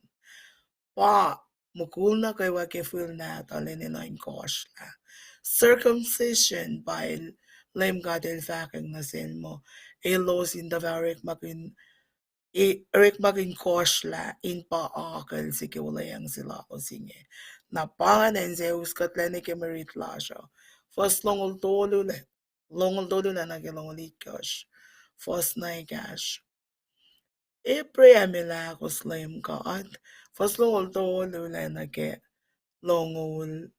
Pa mukul nuh kwewa ke fihl nahtuhl enenuh in kohsrlah. Circumcision pa el, Leum God El fahkwacng nuh sel muh elos in tuhfah orekmakihn, e, orekmakihn kohsrlah in pa akucl se ke wuhlweacng se lalos inge. Na pa ingacn se us kuhtlac nuh ke mwe riti lasr uh. Fuhs longoul tolu lah, longoul tolu lah nuh ke longoul itkohsr. Fuhs na ekahsr. Abraham el ahkos Leum God. Fuhs longoul tolu lah nuh ke longoul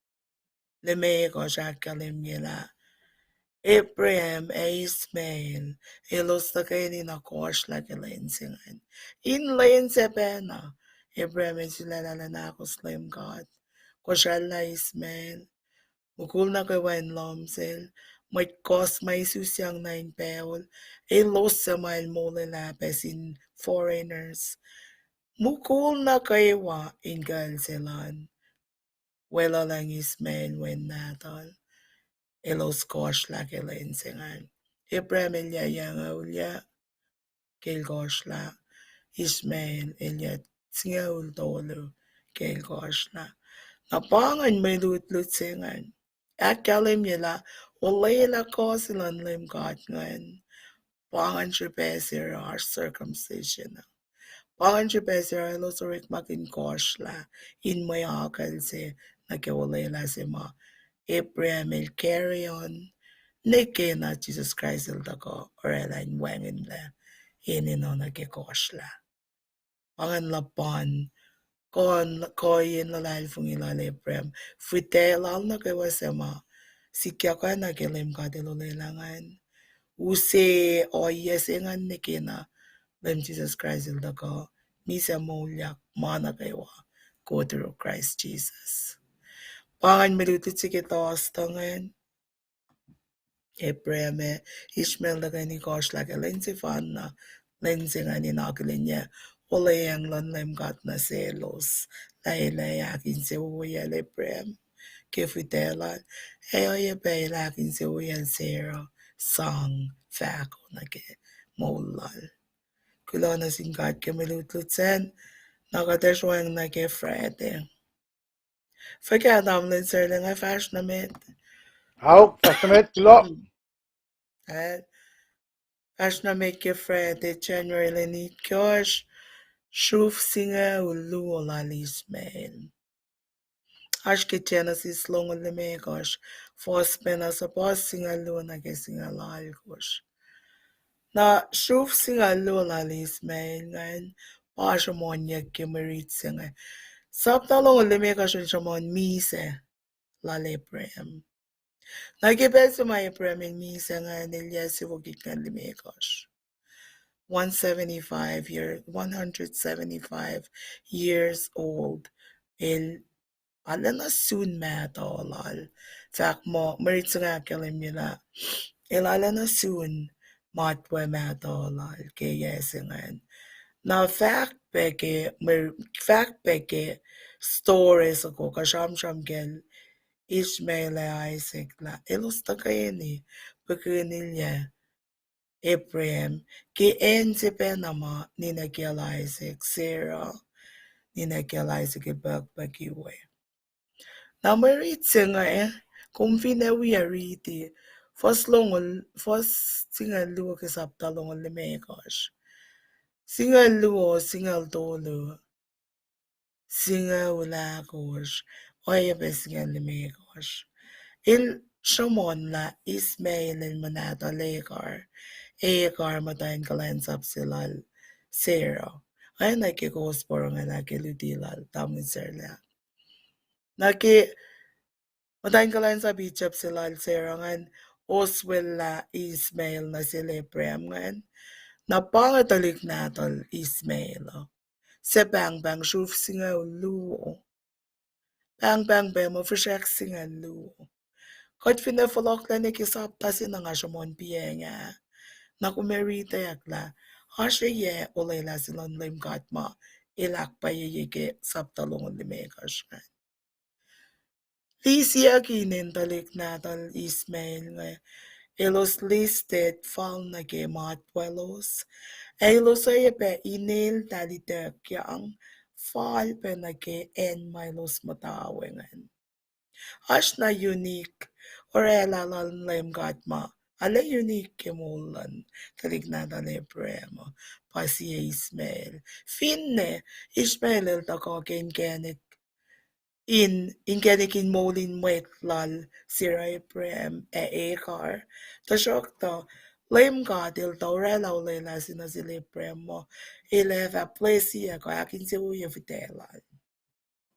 limekohsr ahkkahlwemye lah Abraham ac Ishmael elos tuhkweni na kohsrlah ke lwen se ingacn. In lwen se pacna, Abraham el sulaclah lah ahkos Leum God. Kosracllah Ishmael, mukul nuh kwewa in lohm sel, mwet kohs ma isusyang nuh in pacl, elos suc ma el molwelah pac sin foreigners. Mukul nuh kwewa in kuhl se lal, weluhlwacng Ishmael wen nahtuhl, elos kohsrlah ke lwen se ingacn. Abraham el yac yucngucul yac ke el kohsrlah, Ishmael el yac singucul tolu ke el kohsrlah. Na pa ingacn mwe lutlut se ingacn ahkkahlwemye lah olwelah kuh se luhn Leum God ingacn, pa ingacn srihpac se oruh oasr circumcision. Pa ingacn srihpac se oruh elos orekmakihn kohsrlah in mwe akucl se nuh ke olwelah se ma Abraham el carry on nwe ke na Jisus Kraist el tuhkuh oraclah in wacngihnlac enenuh nuh ke kohsrlah. Pa ingacn luhpan kuh, kuh in luhlahlfongi lal Abraham. Fihtac lal nuh kwewa suc ma sikyak oacna ke Leum God El olwelah ingacn. Use ohiyac se ingacn nwe ke na Leum Jisus Kraist El tuhkuh misac moulyak ma nuh kwewa, go through Christ Jesus. Pa ingacn mwe lutlut se ke toasr tuh ingacn. Abraham ac Ishmael tuhkweni kohsrlah ke lwen sefanna, lwen se ingacn in akihlenyac olweacng luhn Leum God nuh selos, lah El ac ahkinsewowoyacl Abraham ke fihtac lal, ac oacyacpac El ahkinsewowoyacl Sarah sang fahko nuh ke moul lal. Kuloh nuh sin God ke mwe lutlut sacn, na kuht ac sroacng nuh ke Friday. Fuhkah tamuhlwel Serleng, ac fahsr nuh met? Ao, fahsr nuh met, kuloh. Ac fahsr nuh met ke Friday, January lwen itkohsr, sruf singucul luo lal Ishmael. Oasr ke Genesis longoul limekohsr, fuhs pacna suhpuhs singucul luo nuh ke singucul alkosr. Na sruf singucul luo lal Ishmael ingacn pa sruhmuhnyuck ke mwe rit se inge. Sapta longoul limekohsr el sruhmuhn misac lal Abraham. Na ke pacl se ma Abraham el misac ingacn el yac siofok itngucul limekohsr. One seventy-five year, one hundred seventy-five years old. El arulacna sun mahtuh lal. Fahk muh mwe rit se inge ahkkahlwemye lah el arulacna sun matwac mahtuh lal ke yac se ingacn. Na fahk pac ke, fahk pac ke story soko kuh sramsram kacl Ishmael ac Isaac lah elos tuhkweni pihkihn ilyac Abraham ke acn se pacna ma ninac kiyacl Isaac, Sarah, ninac kiyacl Isaac el pukpuki we. Na mwe rit se inge, kom fin ac wi riti, fuhs longoul, fuhs singucul luo ke sapta longoul limekohsr. Singucul luo, singucul tolu, singucul ahkosr, oacyacpac singucul limekohsr. El sruhmuhn lah Ishmael el muhnahtuhl Hagar, Hagar muhtwacn kuhlwacnsap se lal Sarah. Oacna ke kowos porongo lah ke luti lal tamuhlwel Serleng. Na ke muhtwacn kuhlwacnsap Egypt se lal Sarah ingacn, oswacllah Ishmael nuh sel Abraham ingacn. Na pa inge tuhlihk nahtuhl Ishmael uh, suc pahngpahng sruf singucul luo. Pahngpahng pac muh fihsracsr singucul luo. Kuht fin ac fohlohklac nuh ke sapta se na nga sruhmuhn piacng ah, na kom ac ritacyak lah oasr yac olwelah se luhn Leum God ma el ahkpwacyeye ke sapta longoul limekohsr ingacn. Lisiyuck inen tuhlihk nahtuhl Ishmael inge, elos listed fal nuh ke matwaclos, ac elos oacyacpac inel tuhlihk ituckyang fal pac nuh ke acn ma elos muhta we ingacn. Oasr na unique orwaclah luhn Leum God ma arlac unique ke moul luhn tuhlihk nahtuhl Abraham uh, pa sie Ishmael. Finne Ishmael el tuhkuh ke inkacnek in, inkacnek in moul in mwet lal Sarah, Abraham ac Hagar. Tuhsruhktuh Leum God el tuh orwaclah olwelah se nuh sel Abraham muh el ac fah bless-i ac kuh ahkinsewowoye fihtac lal.